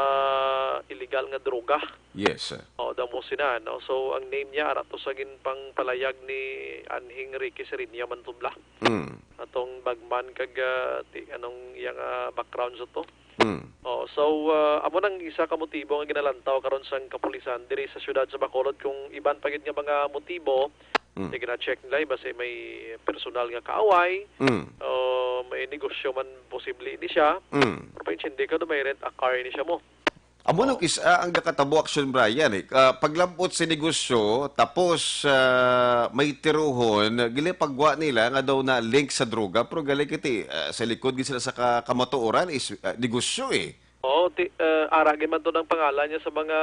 illegal nga droga. Yes, sir. O, daw mo sina, no? So, ang name niya, ara to sa ginpangpalayag ni Anhing Ricky Serenia Mantubla. Mm. Atong bagman kag, ah, ti-, anong iyang, ah, background sa to? Mm. Oh, so, ah, amo nang isa ka motibo nga ginalantaw karon sang kapulisan diri sa siyudad sa Bacolod, kung iban pa gid nga mga motibo, Mm. nga gina-check nila, basi may personal nga kaaway, Mm. o may negosyo man posible ni siya. Mm. Pero paintindi ka, do may rent a car ni siya mo. Amo nang Oh. is-, ah, ang nakatabo, Action Brian, eh. Ah, paglabot sa negosyo, tapos, ah, may tiruhon, ginapagwa nila nga daw na link sa droga, pero gali kiti, ah, sa likod gid sila sa ka-, kamatuoran is, ah, negosyo, eh. Oo, ti-, eh, ara gid man to ng pangalan niya sa mga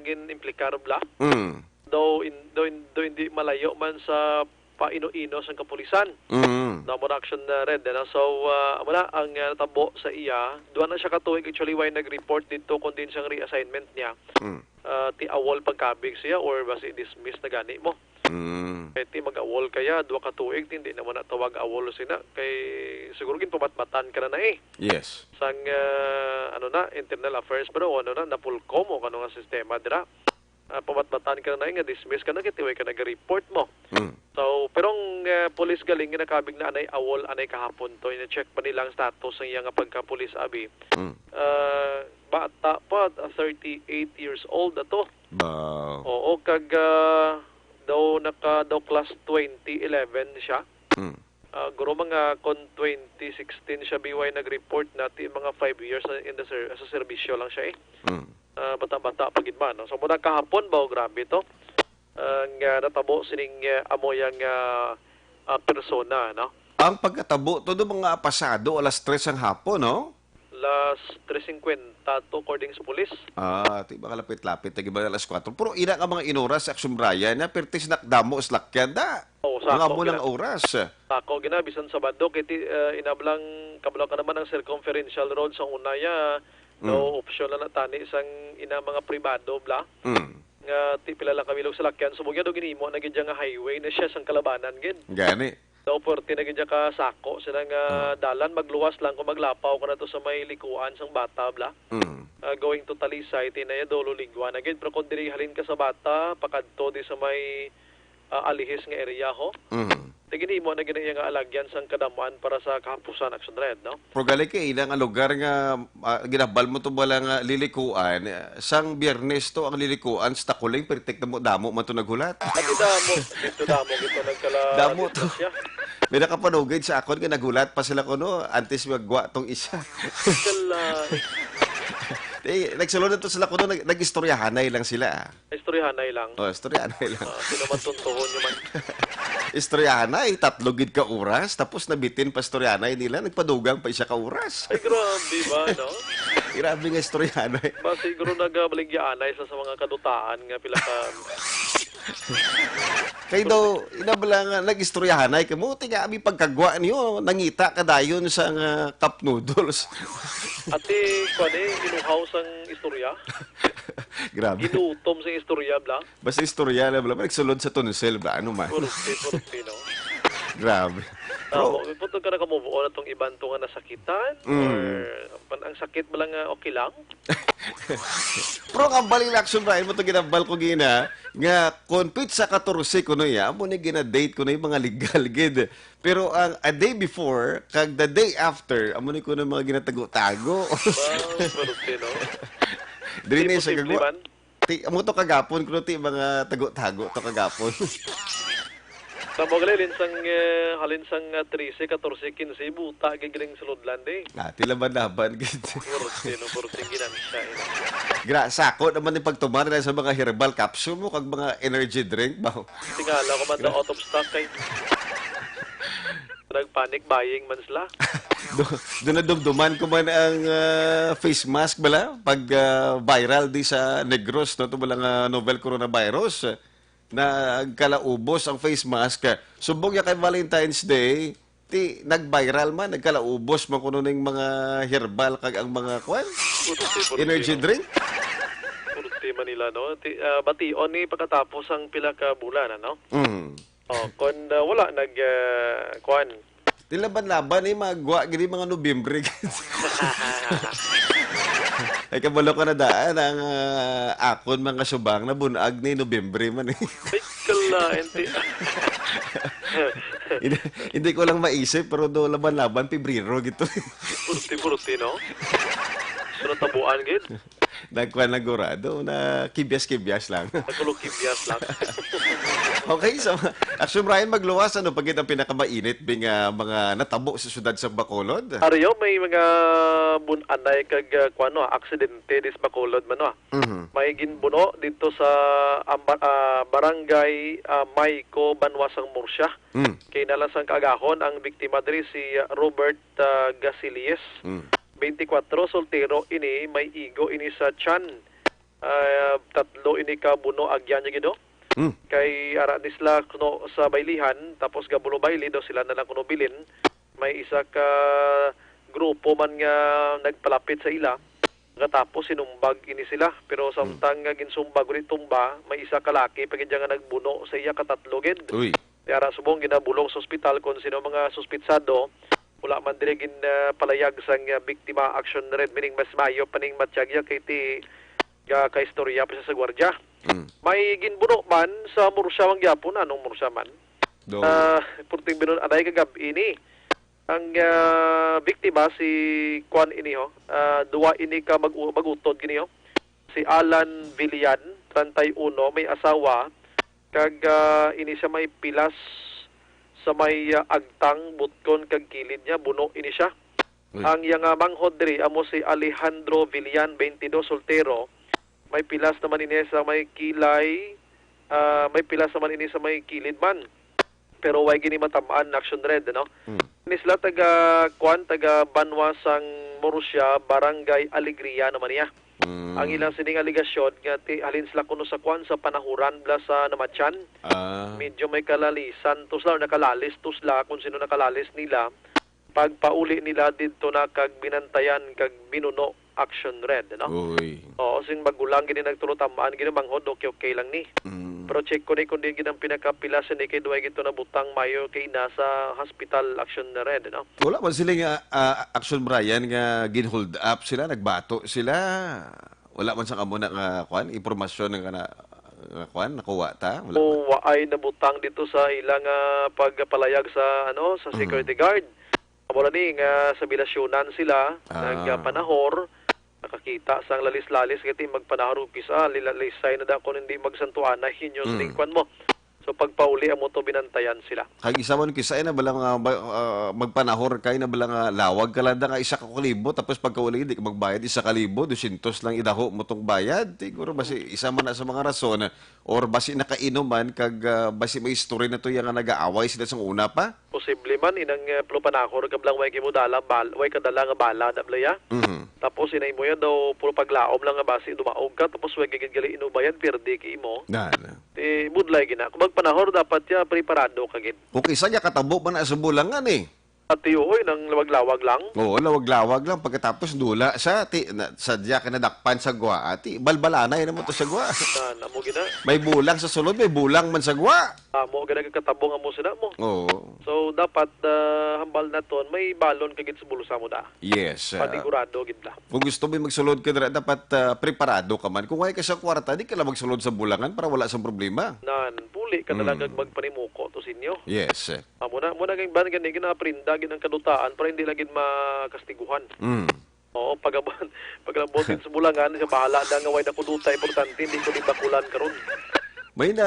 gin-implikar, bla. Mm. Daw in-, daw in-, daw hindi malayo man sa paino-ino sang kapulisan. Mm. Daw mo na action na red, ano? So, ah, amo na ang, ah, natabo sa iya. Duha na siya ka tuig actually why nag-report dito kung din siyang reassignment niya. Mm. Ah, ti awol pagkabig siya or basi dismiss na gani mo. Mm. Kay ti mag-awol kaya, duha ka tuig, ti hindi naman natawag awol sina. Kay siguro ginpamatmatan ka na na eh. Yes. Sang, ah, ano na, internal affairs, pero ano na, napulkom o kano nga sistema dira. Ah, pamatmatan ka na na eh, nga dismiss ka na, kay tiway ka nag-report mo. Mm. So, pero ang, ah, police galing, ginakabig na anay awol, anay kahapon to. Ina-check pa nila ang status sa iya nga pagka-police, abi. Mm. Ah, bata pa, ah, thirty-eight years old ato. Ba. Oo, kag, ah, daw naka, daw class twenty eleven siya. Mm. Ah, guro mga kon twenty sixteen siya, B Y, nag-report na ti mga five years na in the ser-, sa serbisyo lang siya eh. Mm. Ah, bata-bata pa gid man, no? So, muna kahapon ba, oh, grabe to. Ah, nga natabo sining, ah, amo yang, ah, ah, persona, no? Ang pagkatabo to do mga pasado alas tres ang hapon, no? Las tres cincuenta to, according sa pulis. Ah, ti ba kalapit-lapit, lagi ba alas kuwatro? Pero ina ka mga inuras sa Action Brian, na pertis nakdamo sa lakyan, da? Oo, Mga sako, amo nang gina-, oras. Sako, gina, bisan Sabado, kay ti, eh, inablang, kabalo ka naman ang circumferential road sa una, ya, Mm. no option na natani sang ina mga pribado, bla. Mm. Nga, ti, pila lang kabilog sa lakyan, subong yan, do ginimo na gid nga highway na siya sang kalabanan, gid. Gani. Daw, forty na gid ka sako sila nga Ah. dalan, magluwas lang kung maglapaw ka na to sa may likuan sang bata, bla. Mm. Ah, going to Talisay, tinaya dolo ligwa na gid. Pero kung diri halin ka sa bata, pakadto di sa may, ah, alihis nga area, ho. Mm. Ti ginhimo na gid iya nga alagyan sang kadamuan para sa kahapusan, Action Red, no? Pero gali kay ila nga lugar nga, ah, ginabal mo to bala nga lilikuan, eh, sang Biyernes to ang lilikuan sa Takuling, pertik na mo, damo man to naghulat. Ati damo, dito damo, dito nagkala Damo to. disgrasya. May nakapanugid sa akon nga naghulat pa sila kuno antes magwa tong isa. Kala. Eh, nagsulod na to sila kuno, nag-, nag-istoryahanay lang sila, ah. Istoryahanay lang. Oh, istoryahanay lang. Ah, sino man tuntuhon nyo man? Istoryahanay, tatlo gid ka oras, tapos nabitin pa istoryahanay nila, nagpadugang pa isa ka oras. Ay, grabe ba, no? Grabe nga istoryahanay. Ba, siguro nagabaligyaanay sa, sa mga kadutaan nga pila ka Kay daw, ina bala nga nag-istoryahanay kamo, ti nga abi pagkagwa niyo, nangita ka dayon sa nga cup noodles. Ati, kuwan eh, inuhaw sang istorya? Grabe. Ginutom sang istorya, bla? Basta istorya na, bla. Nagsulod sa tonsils, bla. Ano man? Purti, purti, no? Grabe. Tama, Bro. May putol ka na ka-move on atong iban to nga nasakitan? Mm. Or pan-, ang sakit ba lang nga okay lang? Pero ang hambal ni Lacson Brian mo to ginambal ko gina, nga kung petsa katorse kuno ya, amo ni gina-date ko na yung mga legal gid. Pero ang a day before, kag the day after, amo ni kuno mga ginatago-tago. Wow, pero, you know, Dili di na siya posible gagwa. man. Ti, amo to kagapon, kuno ti, mga tago-tago to kagapon. Sa mo gali, halin sang, eh, halin sang, ah, trese, katorse, kinse, buta gid ring sulodlan, di. Ah, ti laban-laban gid. Purti, no, purting ginansya, eh. Gra-, sako naman ni pagtumar na sa mga herbal capsule mo kag mga energy drink ba? Tingala ko man daw out of stock kay nag-panic buying man sila. Do, do nadumduman ko man ang, ah, face mask bala pag, ah, viral di sa Negros, no, to bala nga novel coronavirus. Nagkalaubos ang face mask. Subong niya kay Valentine's Day, ti nag-viral man, nagkalaubos man kuno ning mga herbal kag ang mga, kwan? Purti, purti, energy no? Drink? Purti man nila, no? Ti, ah, bation ni pagkatapos ang pila ka bulan, ano? Mm. Oh, kon, ah, wala nag, ah, kwan, Ti laban-laban, eh, magwa gid mga Nobyembre. Ay, kabalo ko na daan ang, ah, akon mga subang na bunag ni Nobyembre man, eh. Ay, kalain, ti. Hindi, hindi ko lang maisip, pero do laban-laban, Pebrero gito. Purti-purti, no? So, natabuan, gid? Nagkuan lang gurado, na kibyas-kibyas lang. Nagkulo kibyas lang. Okay, so, Action Brian, magluwas, ano pa gid ang pinakamainit bing, ah, mga natabo sa siyudad sa Bacolod? Ariyo, may mga bun-anay kag, ah, kuwan, no, aksidente dis Bacolod man, no. Mhm. May ginbuno dito sa, ah, ba-, ah, barangay, ah, Mayco, banwa sang Murcia. Mm. Kay nalasang kaagahon ang biktima diri si, ah, Robert, ah, Gasilies. Mm. Twenty-four, soltero ini, may igo ini sa tiyan. Ah, tatlo ini ka buno agyan niya gid, no? Hmm. Kay ara ni sila kuno sa baylihan, tapos gabulo bayli daw sila na lang kuno bilin. May isa ka grupo man nga nagpalapit sa ila, katapos sinumbag ini sila. Pero Hmm. samtang nga ginsumbag uli tumba, may isa ka laki pa gid nga nagbuno sa iya, katatlo gid. Uy. Ti ara subong ginabulong sa ospital kon sino mga suspitsado, wala man diri gin, ah, palayag sang, ah, biktima. Action Red, meaning mas maayo pa ning matyagya kay ti ga kaistorya pa siya sa gwardiya. Mm. May ginbuno man sa Murcia man gyapon, anong Murcia man? Do. Ah, purting binuno-anay kagab-i ni. Ang, ah, biktima si kuan ini, ho. Ah, duwa ini ka mag-, mag-utod gini, ho. Si Alan Villan, treinta y uno, may asawa, kag, ah, ini siya may pilas sa may, ah, agtang, butkon, kag kilid niya, buno ini siya. Uy. Ang iya nga manghod diri amo si Alejandro Villan, twenty-two, soltero. May pilas naman ini sa may kilay, ah, may pilas naman ini sa may kilid man. Pero way gini matam-an, Action Red, no? Hmm. Ni sila taga, kuan, taga banwa sang Murcia, Barangay Alegria naman niya. Hmm. Ang ilang sining alegasyon nga ti-, halin sila kuno sa, kuan, sa panahuran bala sa namatyan. Ah. Medyo may kalalisan to sila, o nakalalis to sila, kung sino nakalalis nila. Pagpauli nila didto na kag binantayan kag binuno, Action Red, no? Uy. Oo, sing magulang gini nagtulo tam-an gini, manghod, okay, okay lang ni. Mm. Pero check ko ni kung di gid ang pinakapila sini kay duway gid to nabutang mayo kay nasa hospital, Action Red, no? Wala man sila nga, ah, Action Brian, nga gin-hold up sila, nagbato sila. Wala man sa kamo na nga, kwan, impormasyon nga na, nga, kwan, nakuha ta? Wala man. O, waay nabutang dito sa ilang, ah, pagpalayag sa, ano, sa Mm. security guard. Amo na ni nga sa Bilasyonan sila, Ah. nagpanahor, nakakita sang lalis-lalis, kay ti magpanahor og pisa, lila-, lisay na da kung hindi magsantuanay inyo sa Mm. lingkwan mo. So, pagpauli amo to, binantayan sila. Kag isa man, kisa na bala nga, ba-, ah, magpanahor kay na bala nga lawag ka lang da nga isa ka kalibo, tapos pagkauli, di ka magbayad, isa ka libo, dosyentos lang idaho mo tong bayad. Siguro, basi, isa man na sa mga rason, or basi nakainom man, kag, ah, basi may history na to, yan nga nag-aaway sila sa una pa. Posible man, inang, eh, plo panahor ka bala nga way gid mo dala, bal-, way kadala nga bala, da, bala ya. Mhm. Tapos, inay mo yan daw, puro paglaom lang nga basi, dumaog ka, tapos way gid gali inubayan, pierde ka imo. Na, na. Ti, budlay gina. Kung magpanahor, dapat ya, preparado ka gid. Kung kisa niya, katabo man na sa bulangan, eh. Ati, oo, inang lawag-lawag lang. Oo, lawag-lawag lang. Pagkatapos, dula siya, ti, na, sadya ka nadakpan sa gwa, ati, balbalanay naman to sa gwa. Na, namo gina. May bulang sa sulod, may bulang man sa gwa. Amo, gina, katabong amo sila mo. Oo. So, dapat, ah, hambal naton, may balon ka gid sa bulsa mo da. Yes, ah. Panigurado gid da. Kung gusto mo magsulod ka dira, dapat, ah, preparado ka man. Kung way ka sa kwarta, di ka lang magsulod sa bulangan para wala sang problema. Nan, puli ka na lang Mm. kag magpanimuko to sinyo. Yes. Amo na, amo na gani, gani, ginaprinda gid ang kadutaan para hindi lang gid makastiguhan. Mm. Oo, pag-abot, pag-abot sa Bulangan, siya bahala na nga way na kuduta, importante, hindi ko di bakulan karon. May na,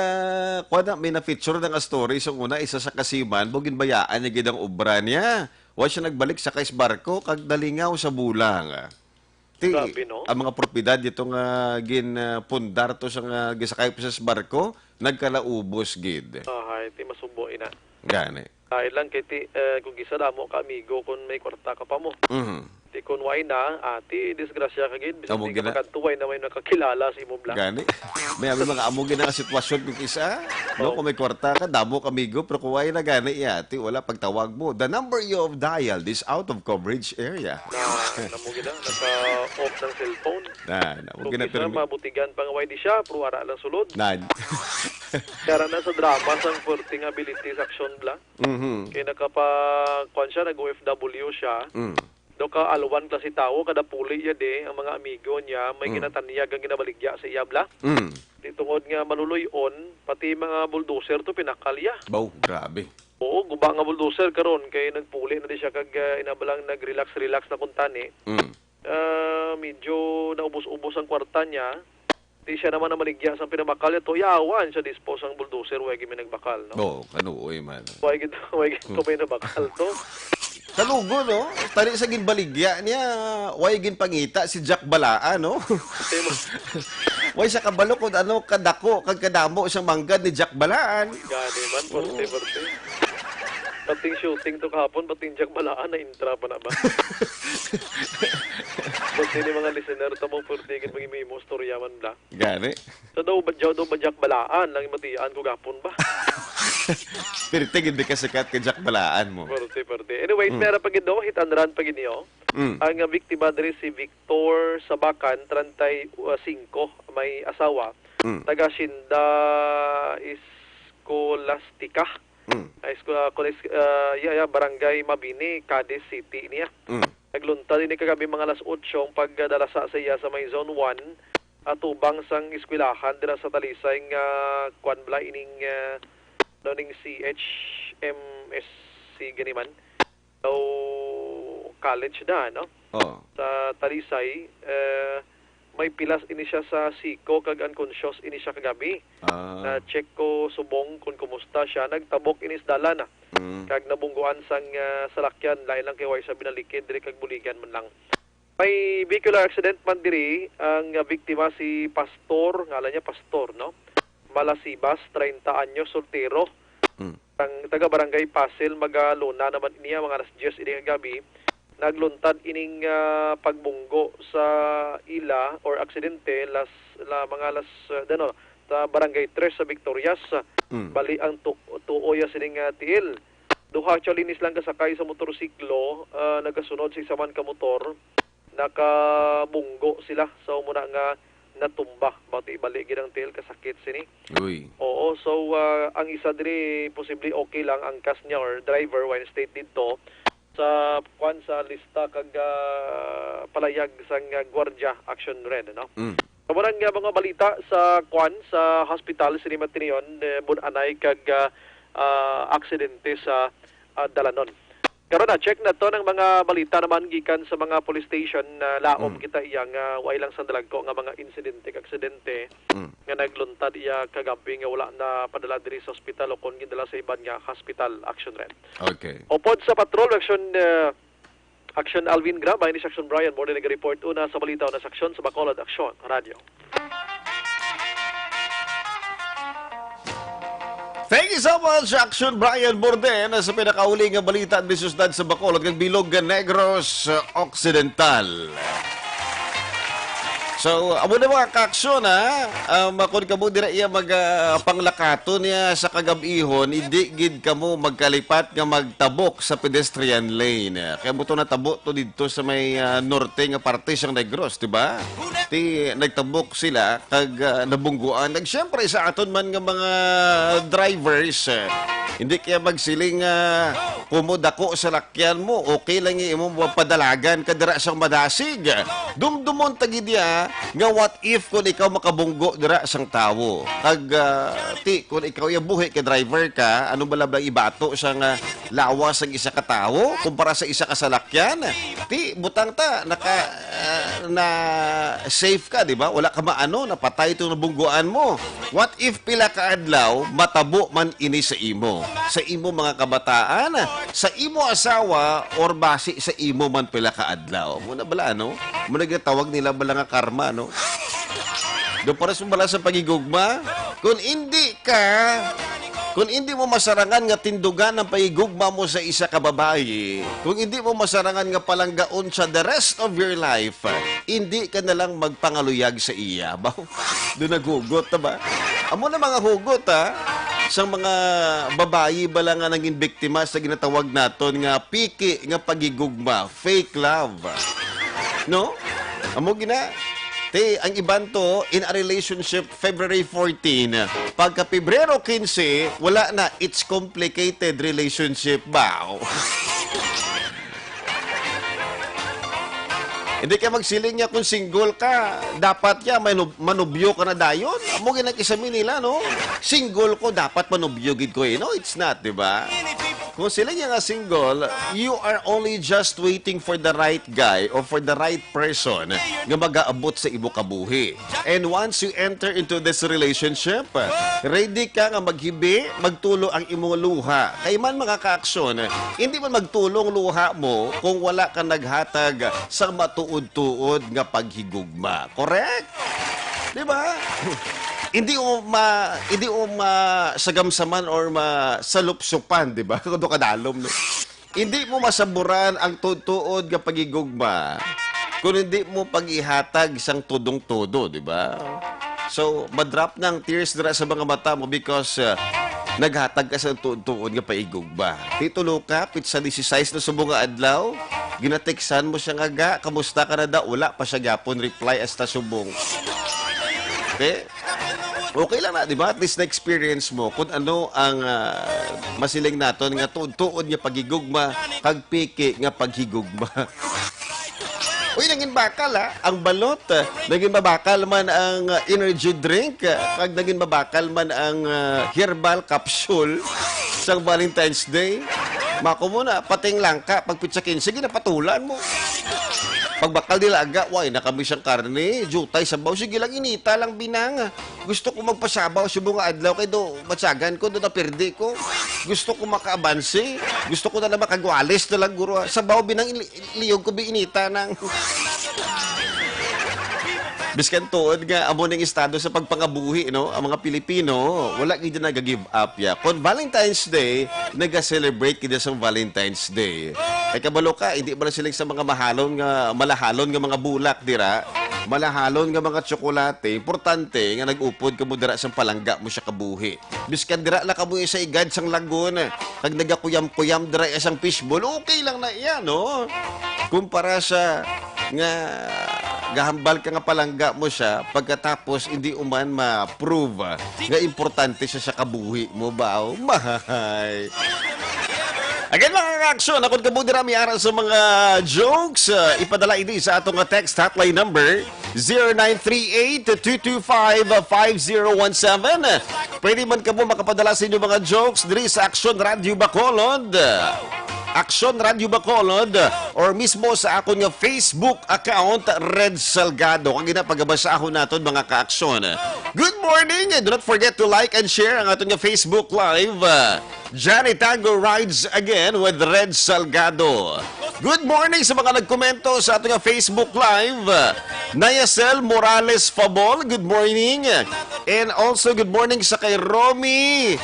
kuwan na, may na-feature na nga story sa una, isa sa kasiman, mo ginbayaan niya gid ang obra niya. Wa siya nagbalik sa kais barko, kag nalingaw sa bulang. Ti, Grabe, no? Ang mga propiedad dito nga gin, ah, pundar to sa nga gisakay pa sa barko, nagkalaubos gid. Ahay, ti masubo ina. Gani. Ay lang kay ti, eh, kung kisa damo ka amigo kung may kwarta ka pa mo. Mhm. Ti kung way na, ah, ti disgrasya ka gid, bisan Amo di ka gina- makadto, way na may nakakilala sa imo bla. Gani. May, may mga amo gina nga sitwasyon kung kisa, no? Oh. Kung may kwarta ka, damo ka amigo, pero kung way na gani, ya, ti wala pagtawag mo. The number you have dialed is out of coverage area. Na, na mo gina, naka-off ng cellphone. Na, na mo Kung gina kisa permi- mabutigan pa nga way di siya, pero ara lang sulod. Na. Kaya na sa drama, sang perting ability sa action bla. Mhm. Kay nakapa-, kuwan siya, nag-O F W siya. Mm. Do ka alwan klase tawo, kada puli iya di, ang mga amigo niya, may Mm. ginatanyag ang ginabaligya sa iya, bla. Mm. Di tungod nga maluloy-on, pati mga bulldozer to pinakal iya. Baw, grabe. Oo, guba nga bulldozer karon kay nagpuli na di siya kag, ah, inabalang nag-relax-relax na kuntani. Mm. Ah, medyo naubos-ubos ang kwarta niya. Di siya naman ang maligya sang pinamakal to. Yawan siya dispose ang bulldozer, way gid may nagbakal, no? Oo, kanuoy man. Way gid, way gid to may nabakal to. Kalugo, no? Tali sa ginbaligya niya, way ginpangita si Jack Balaan, no? Same. Way siya kabalo kung ano kadako, kag kadamo siyang manggad ni Jack Balaan. Gani man, forte, Oo. forte. Bating shooting to kahapon, bating Jack Balaan, na-intra pa na ba? Ba't ini mga listener to mo, forte gid mag-imo-imo storya man bla? Gani. Sa daw ba, daw ba Jack Balaan lang matian ko gapon ba? Pirte gid ka sikat kay Jack Balaan mo. Forte, forte. Anyways, Mm. meron pa gid, no? Hit and run pa gid niyo. Mm. Ang, ah, biktima diri si Victor Sabacan, treinta y cinco, may asawa. Mm. Taga Hacienda Escolastica. Mm. High School, ah, College, ah, yeah, yeah, Barangay Mabini, Cadiz City niya. Mm. Nagluntad ini kagabi mga alas otso ang pagdalasa sa iya sa may Zone one, atubang sang eskwelahan dira sa Talisay nga kwan bala ining, ah, ano ning C H M S C gani man. So, college na, no? Oh. Sa Talisay, eh, may pilas ini siya sa siko kag unconscious ini siya kagabi. Ah. Na-check ko subong kung kumusta siya. Nagtabok ini sa dalan, ah. Mm. Kag nabungguan sang, ah, salakyan. Lain lang kay way sa binalikid diri kag buligan man lang. May vehicular accident man diri. Ang, ah, biktima si Pastor, ngalan niya Pastor, no? Malasibas, treinta anyos, soltero. Mm. Ang taga Barangay Pasil, Magalona naman niya, mga alas diyes ini nga gabi, nagluntad ining, ah, pagbunggo sa ila or aksidente las, la, mga alas, ah, ano, sa Barangay Tres sa Victorias. Mm. Bali ang tu-, tuoy sining, ah, tiil. Duha actually ni silang kasakay sa motorsiklo, ah, nagasunod sa isa man ka motor. Nakabunggo sila sa umuna nga natumba. Bati bali gid ang tiil kasakit sini. Uy. Oo, so, ah, ang isa diri posible okay lang ang kas niya or driver wine state dito sa kwan sa lista kag, ah, palayag sang, ah, Guardia Action Red, no? Mm. Sa murang nga mga balita sa kwan sa hospital sini matinion, eh, bun-anay kag, ah, ah, aksidente sa, ah, dalanon. Karon na, check na to ng mga balita naman gikan sa mga police station na laom Mm. kita iya nga way lang sang dalagko nga mga insidente kag aksidente Mm. nga nagluntad iya kagabi nga wala na padala diri sa ospital o kon gindala sa iban nga hospital. Action Red. Okay. Upod sa patrol, action, uh, action Alvin Grabay ni Action Brian Morning nag-report una sa balita na sa aksyon sa Bacolod Aksyon Radio. Thank you so much, Action Brian Borden, sa pinakauli nga balita at bisusdan sa Bacolod kag bilog nga Negros Occidental. So, amo na mga kaaksyon, ha? Um, kung kamo dira iya mag, ah, panglakaton niya sa kagab-ihon, hindi gid kamo magkalipat nga magtabok sa pedestrian lane. Kaya mo to natabo to dito sa may, ah, norte nga parte sang Negros, di ba? Ti, nagtabok sila, kag, ah, nabungguan. Nag, siyempre, sa aton man nga mga drivers, eh, Hindi kaya magsiling nga, kumo dako sa lakyan mo, okay lang yung imo padalagan ka dira sa madasig. Dumdumon ta gid ya nga what if kung ikaw makabunggo dira sang tawo. Kag, ah, ti, kung ikaw ya buhi kay driver ka, ano bala ba ibato sa nga lawas sang isa ka tawo kumpara sa isa ka salakyan? Ti, butang ta, naka, ah, na safe ka, di ba? Wala ka maano, napatay itong nabungguan mo. What if pila ka adlaw, matabo man ini sa imo? Sa imo mga kabataan, sa imo asawa, or basi sa imo man pila ka adlaw? Muna bala, ano? Muna ginatawag nila bala nga karma, no? Do pares mo bala sa pagigugma? Kung hindi ka, kung hindi mo masarangan nga tindugan ang pagigugma mo sa isa ka babayi, kung hindi mo masarangan nga palanggaon siya the rest of your life, hindi ka na lang magpangaluyag sa iya. Ba? Do naghugot na ba? Amo na mga hugot, ha? Sang mga babayi bala nga nangin biktima sa ginatawag naton nga piki nga pagigugma, fake love. No? Amo gina. Te, ang iban to, in a relationship, February fourteen, pagka Pebrero quince, wala na, it's complicated relationship. Wow. Hindi ka magsiling niya kung single ka, dapat ya manub-, manubyo ka na dayon. Amo gina ang isa mi nila, no? Single ko, dapat manubyo gid ko eh. No, it's not, di ba? Kung sila niya nga single, you are only just waiting for the right guy or for the right person nga magaabot sa imo kabuhi. And once you enter into this relationship, ready ka nga maghibi, magtulo ang imo luha. Kay man, mga kaaksyon, hindi man magtulo ang luha mo kung wala ka naghatag sa matuod-tuod nga paghigugma. Correct? Di ba? Hindi mo ma-, hindi mo masagamsaman or masalupsupan, di ba? Kung kadalom, no? Hindi mo masaburan ang tutuod nga pagigugma kung hindi mo pag-ihatag sang tudong-tudo, di ba? So, madrop na ang tears dira sa mga mata mo because, uh, naghatag ka sa tuod-tuod nga paigugma. Titulo ka, pitsa dieciséis na subong nga adlaw, ginateksan mo siya nga, "Ga, kamusta ka na daw?" Wala pa siya gyapon reply hasta subong. Okay? Okay lang na, di ba? At least na-experience mo kung ano ang, ah, masiling naton nga tuod-tuod nga pagigugma kag piki nga paghigugma. Uy, nangin bakal, ha? Ang balot, ah, nangin mabakal man ang, ah, energy drink, ah, kag nangin mabakal man ang, ah, herbal capsule sang Valentine's Day. Mako mo na, pating langka, pag pitsa quince, ginapatulan mo. Pagbakal nila aga, way na kami sang karne, jutay, sabaw, sige lang, inita lang, binang. Gusto ko magpasabaw subong nga adlaw kay do matyagan ko, do napirdi ko. Gusto ko makaabanse. Gusto ko na lang makagwalis na lang, guro. Sabaw, binang, ili-, iliyog ko, bi, inita nang. Biskan tuod nga amo ning estado sa pagpangabuhi, no? Ang mga Pilipino, wala gid na nag-give up ya. Kon Valentine's Day, naga-celebrate gid sa Valentine's Day. Kay kabalo ka, hindi ba sila sa mga mahalon nga, malahalon nga mga bulak dira? Malahalon nga mga tsokolate, importante nga nag-upod kamo dira sa palangga mo sa kabuhi. Biskan dira lang kamo sa igad sang lagun, kag nagakuyam-kuyam dira sang fishball, okay lang na iya, no? Kumpara sa nga gahambal ka nga palangga mo siya, pagkatapos hindi uman ma-prove nga importante siya sa kabuhi mo ba? Oh, mahay. Again, mga kaaksyon, akon kamo dira may ara sa mga jokes. Uh, ipadala ini sa ato nga text hotline number, zero nine three eight, two two five, five zero one seven. Pwede man kamo makapadala sa inyong mga jokes diri sa Aksyon Radio Bacolod. Aksyon Radio Bacolod, or mismo sa akon nga Facebook account, Red Salgado. Kag ina pagabasahon naton, mga kaaksyon. Good morning, and do not forget to like and share ang aton nga Facebook Live. Johnny Tango rides again with Red Salgado. Good morning sa mga nagkomento sa ato nga Facebook Live. Nayacel Morales Fabol, good morning. And also, good morning sa kay Romy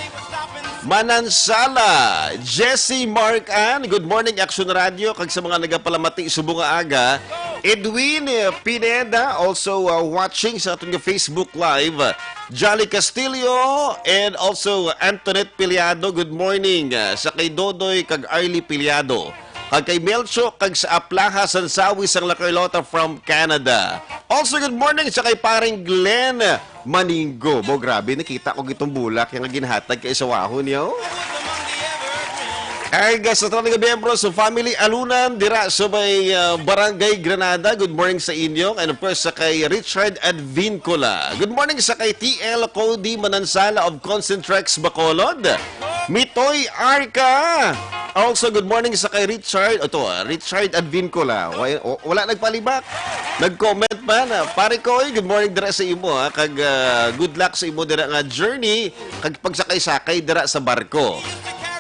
Manansala, Jesse Mark Ann, good morning, Action Radio, kag sa mga nagapalamati subong nga aga. Edwin, eh, Pineda, also, uh, watching sa aton nga Facebook Live. Jolly Castillo, and also Antoinette Piliado, good morning, uh, sa kay Dodoy kag Arlie Piliado. Kag kay Melcho, kag sa Aplaha, Sansawi, sang La Carlota from Canada. Also, good morning sa kay paring Glenn Maningo. Bo, grabe, nakita ko gitong bulak yang ginhatag kay sawahon niya, oh. Kag, ah, sa tanan nga miyembro sa Family Alunan dira sa may, ah, Barangay Granada, good morning sa inyo. And of course, sa kay Richard Advincula. Good morning sa kay T L Cody Manansala of Concentrex, Bacolod. Mitoy Arca. Also, good morning sa kay Richard. Ito, ah, Richard Advincula. Wa-, o-, wala nagpalibak. Nag-comment man. Ah, pare ko, oy, good morning dira sa imo, ha. Kag, ah, good luck sa imo dira nga journey. Kag pagsakay-sakay dira sa barko.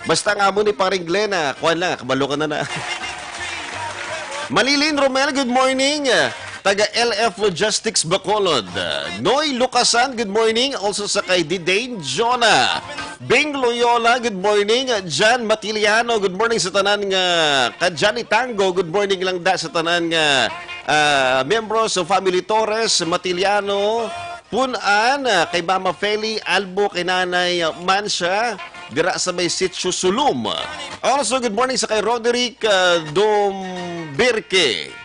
Basta nga mo ni Paring Glenn, ah, kuwan lang, kabalo ka na na. Malilin Romel, good morning. Taga L F Logistics Bacolod. Noy Lucasan, good morning. Also sa kay Didane Jonah. Bing Loyola, good morning. Jan Matiliano, good morning sa tanan nga ka Johnny Tango. Good morning lang da sa tanan nga, ah, miyembro sa Family Torres, Matiliano, Pun-an, ah, kay Mama Feli Albo, kay Nanay, ah, Mansha, dira sa may Sitio Sulum. Also, good morning sa kay Roderick, ah, Dombirke.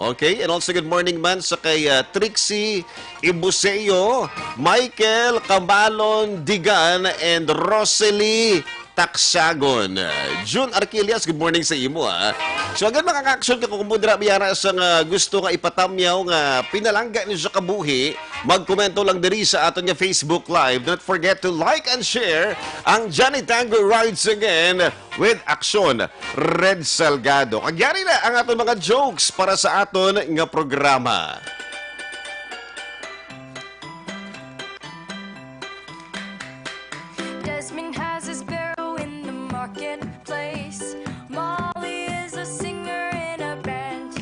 Okay, and also good morning man sa kay, ah, Trixie Ibuseo, Michael Camalon Digan, and Rosely Taksagon. Jun Arquillas, good morning sa imo, ah. So, again, mga ka-action, kung mo dira biyara sa nga gusto nga ipatamyaw nga pinalangga niyo sa kabuhi, magkomento lang diri sa aton nga Facebook Live. Don't forget to like and share ang Johnny Tango Rides Again with Action Red Salgado. Kag yari na ang aton mga jokes para sa aton nga programa. Desmond has his barrow in the marketplace. Molly is a singer in a band.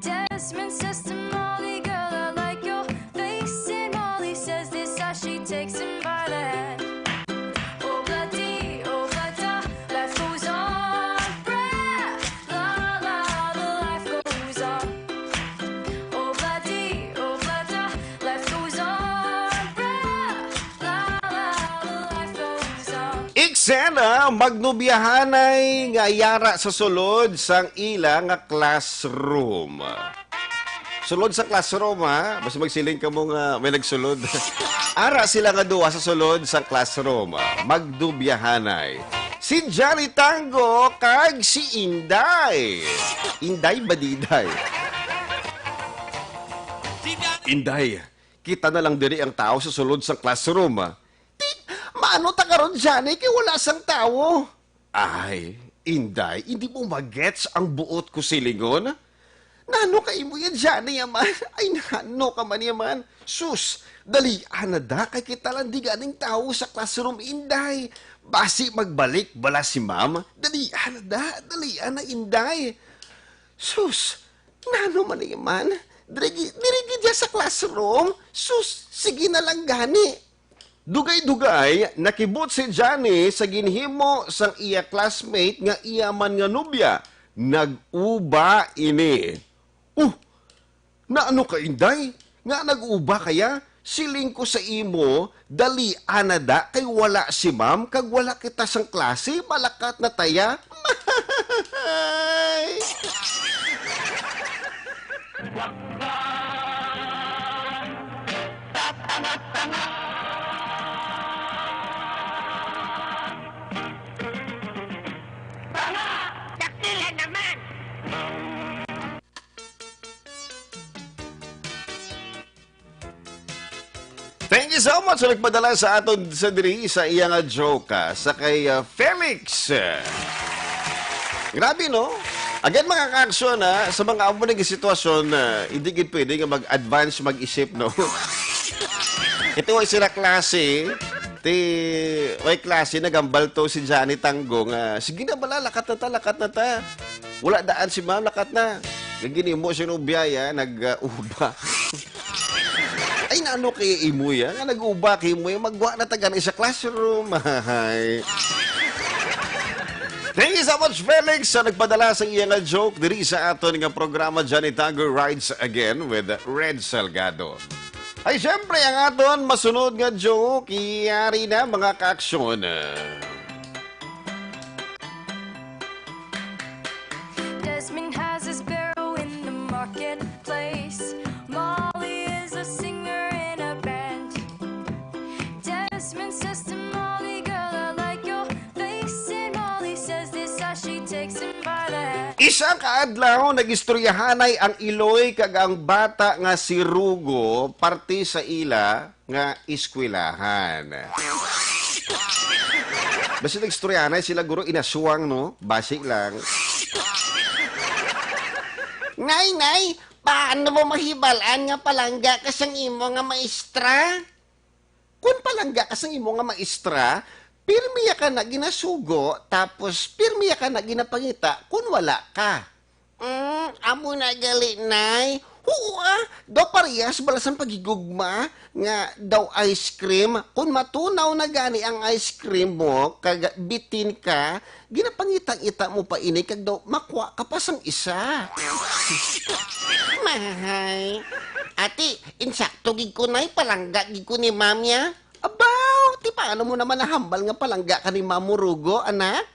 Desmond says to Molly, "Girl, I like your face." And Molly says this as she takes him by the hand. Oh, bloody, oh, bloody, life goes on. Brah, la, la, the life goes on. Oh, bloody, oh, bloody, life goes on. Brah, la, la, the life goes on. Eksena, magnobyahanay nga yara sa sulod sang ila nga classroom. Sulod sa classroom, ha? Basta magsiling ka mo nga may nagsulod. Ara sila nga duha sa sulod sa classroom. Magnobyahanay. Si Johnny Tango kag si Inday. Inday Badiday. Inday, kita na lang diri ang tao sa sulod sa classroom, ah. Ti, maano ta karon, Johnny, kay wala sang tawo? Ay, Inday, hindi mo magets ang buot ko silingon? Nano ka imo yan, Johnny, yaman? Ay, nano ka man, yaman? Sus, dalian na da, kay kita lang di ganing tawo sa classroom, Inday. Basi magbalik bala si ma'am? Dalian na da, dalian na, Inday. Sus, nano man, yaman? Diri gi-, diri gid ya sa classroom? Sus, sige na lang gani. Dugay-dugay, nakibot si Johnny sa ginhimo sang iya classmate nga iya man nga nobya. Nag-uba ini. "Oh, naano ka, Inday? Nga nag-uba kaya? Siling ko sa imo, dali na da kay wala si ma'am kag wala kita sang klase, malakat na taya." Tanga! Dakila naman! Thank you so much sa nagpadala sa aton sa diri sa iya nga joke, ah, sa kay, ah, Felix. Grabe, no? Again, mga ka-action, ha, sa mga amo nga sitwasyon, ah, hindi gid pwede nga mag-advance mag-isip, no? Ito ay sila klase, ti, may klase, nagambal to si Johnny Tango nga, "Sige na, bala, lakat na ta, lakat na ta." Wala daan si ma'am, lakat na. Kag ginhimo si nobya ya, nag-uba. Ay, nano kay imo ya? Nga nag-uba kay imo ya, magwa na ta gani sa classroom. Ay. Thank you so much, Felix, sa nagpadala sa iya nga joke diri sa aton nga programa, Johnny Tango Rides Again with Red Salgado. Ay, syempre, ang aton masunod nga joke, yari na, mga ka-aksyon. Desmond has his barrow in the marketplace. Molly is a singer in a band. Desmond says to Molly, "Girl, I like your face." And Molly says, Isa ka adlaw, nag-istoryahanay ang Iloy kag ang bata nga si Rugo parte sa ila nga eskwelahan. Basi nag-istoryahanay sila, guro, inaswang, no? Basi lang. Nay, nay, paano mo mahibal-an nga palangga ka sang imo nga maestra? Kun palangga ka sang imo nga maestra, pirmi ya ka na ginasugo, tapos pirmi ya ka na ginapangita kun wala ka. Mm, amo na gali, nay. Huo, ah, daw parehas bala sang paghigugma nga daw ice cream. Kun matunaw na gani ang ice cream mo, kag bitin ka, ginapangita-ngita mo pa ini kag daw makwa ka pa sang isa. Mahay. Ati, insakto gid ko, nay, palangga gid ko ni ma'am ya. Abaw, ti paano mo naman nahambal nga palangga ka ni Ma'am Murugo, anak?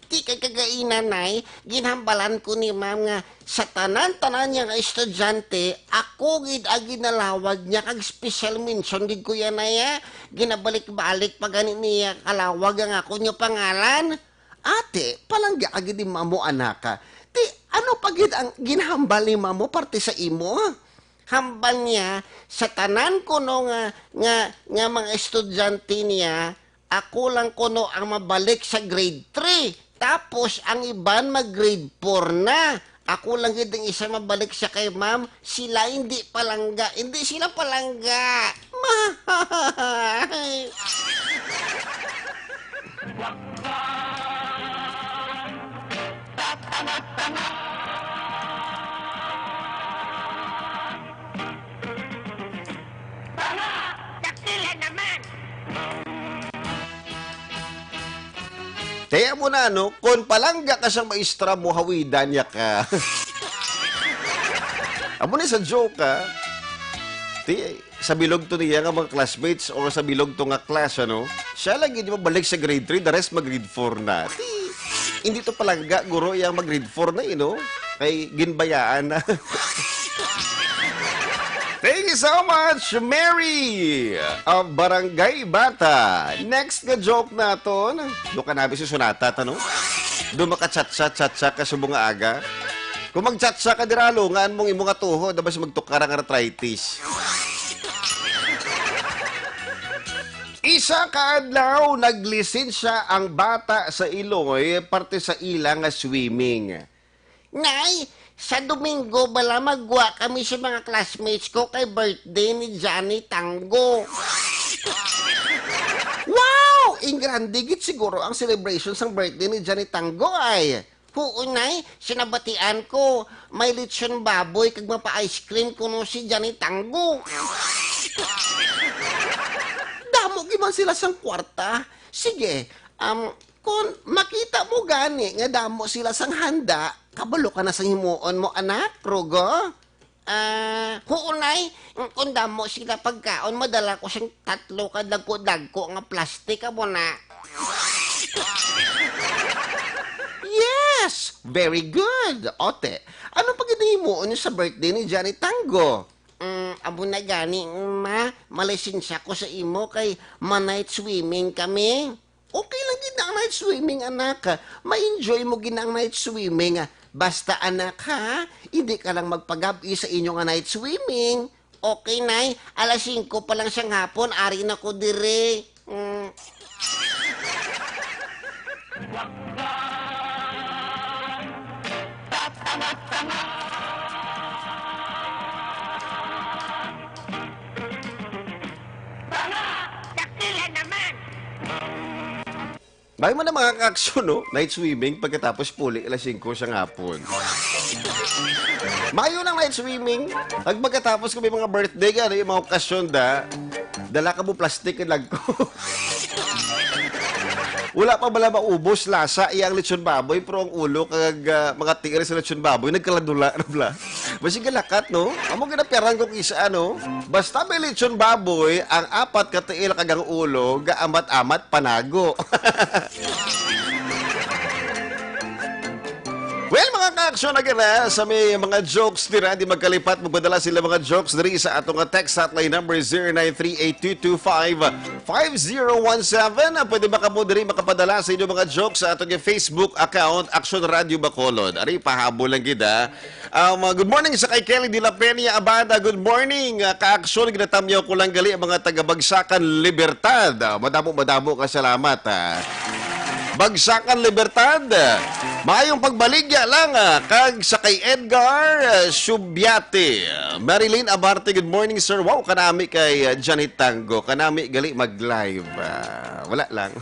Ti kay kagaina, nay, ginhambalan ko ni ma'am nga sa tanan-tanan niya nga estudyante, ako gid ang ginalawag niya kag special mention gid ko ya, nay, ah. Ginabalik-balik pa gani niya kalawag ang ako niya pangalan. Ate, palangga ka gid ni mamo, anaka. Ti, ano pa gid ang ginhambal ni mamo parte sa imo? Hambal niya, sa tanan kuno nga, nga, nga mga estudyante niya, ako lang kuno ang mabalik sa grade three. Tapos, ang iban mag grade four na. Ako lang gid ang isa mabalik sa kay ma'am. Sila hindi palangga. Hindi sila palangga. Mahay. Tama! Dakila naman! Kaya mo na, no? Kung palangga ka sa maestra mo, hawidan niya ka. Amo ni sa joke, ha? Ti, sa bilog to niya nga mga classmates or sa bilog to nga class, ano? Siya lang gid mabalik sa grade three, the rest mag grade four na. Ti, hindi to palangga, guro, yang mag grade four na, eh, no? Kay ginbayaan na. Thank you so much, Mary of Barangay Bata. Next nga joke naton, do ka nabi si Sonata, tano? Do makachatsa-chatsa ka sa mga aga? Kung magchatsa ka dira, lungaan mong imo nga tuhod, basi magtukar ang arthritis. Isa ka adlaw, naglisensya ang bata sa Iloy parte sa ila nga swimming. Nay, sa Domingo bala magwa kami sa mga classmates ko kay birthday ni Johnny Tango. Wow! Ingrande gid siguro ang celebration sang birthday ni Johnny Tango ay. Huo, nay, sinabatian ko, may lechon baboy kag mapa-ice cream kuno si Johnny Tango. Damo gid man sila sang kwarta. Sige, um, Kon makita mo gani nga damo sila sang handa, kabalo ka na sang himuon mo, anak, Rugo? Ah, huo, nay. Kon damo sila pagkaon, madala ko sing tatlo ka dagko-dagko nga plastic, amo na. Yes! Very good! Ote, ano pa gid ang himuon niyo sa birthday ni Johnny Tango? Mm, amo na gani, ma, malisensya ko sa imo kay ma-night swimming kami. Okay lang gid na ang night swimming, anak. Ma-enjoy mo gid na ang night swimming. Basta, anak, ha, hindi ka lang magpagab-i sa inyo nga night swimming. Okay, nay. Alas singko pa lang sang hapon, ari na ko diri. Mm. Tanga! Dakila naman! May mo na mga kaaksyon, no? Night swimming pagkatapos puli alas singko sa hapon. Mayo ng night swimming. Pag pagkatapos kami mga birthday, gani yung mga okasyon, da, dala ka mo plastic and lagko. Wala pa bala maubos lasa iya ang lechon baboy, pero ang ulo kag, ah, mga tiil sa lechon baboy nagkaladula na bala. Basi galakat, no? Amo ginapiaran ko kisa, no? Basta may lechon baboy, ang apat ka tiil kag ang ulo gaamat-amat panago. And mga ka-aksyon, again, eh, sa may mga jokes dira, di magkalipat, magpadala sila mga jokes diri sa ato nga text hotline number, zero nine three eight two two five five zero one seven. Ah, pwede ba kamo diri makapadala sa inyong mga jokes sa ato nga Facebook account, Aksyon Radio Bacolod? Ari, pahabol lang gid, ah. Um, uh, good morning sa kay Kelly de la Peña Abada. Good morning, uh, ka-aksyon. Ginatamyaw ko lang gali ang mga taga Bagsakan, Libertad. Uh, madamo, madamo nga salamat, ah. Bagsakan, Libertad. Maayong pagbaligya lang, ah, kag sa kay Edgar, ah, Subiate. Marilyn Abarte, good morning, sir. Wow, kanami kay, ah, Janet Tango. Kanami gali mag-live. Ah, wala lang.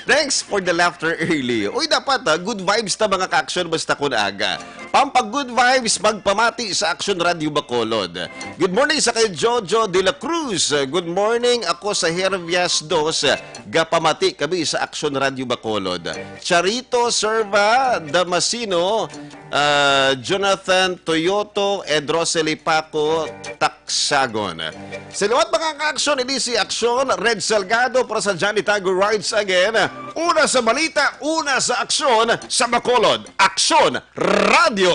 Thanks for the laughter early. Uy, dapat, ah, good vibes ta, mga ka-aksyon, basta kun aga. Pampag good vibes, magpamati sa Aksyon Radio Bacolod. Good morning sa kay Jojo de la Cruz. Good morning, ako sa Hervias Dos. Gapamati kami sa Aksyon Radio Bacolod. Charito Serva Damasino, ah, Jonathan Toyoto, and Rosely Paco Taksagon. Sa liwat, mga ka-aksyon, ini si Aksyon Red Salgado para sa Johnny Tago Rides Again. Una sa balita, una sa aksyon sa Bacolod. Aksyon Radio.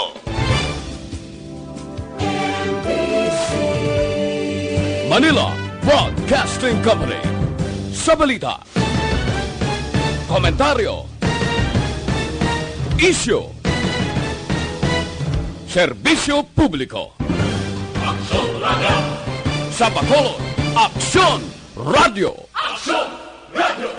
Manila Broadcasting Company. Sa balita, komentaryo, isyu, serbisyo publiko. Aksyon Radio. Sa Bacolod, Aksyon Radio. Aksyon Radio.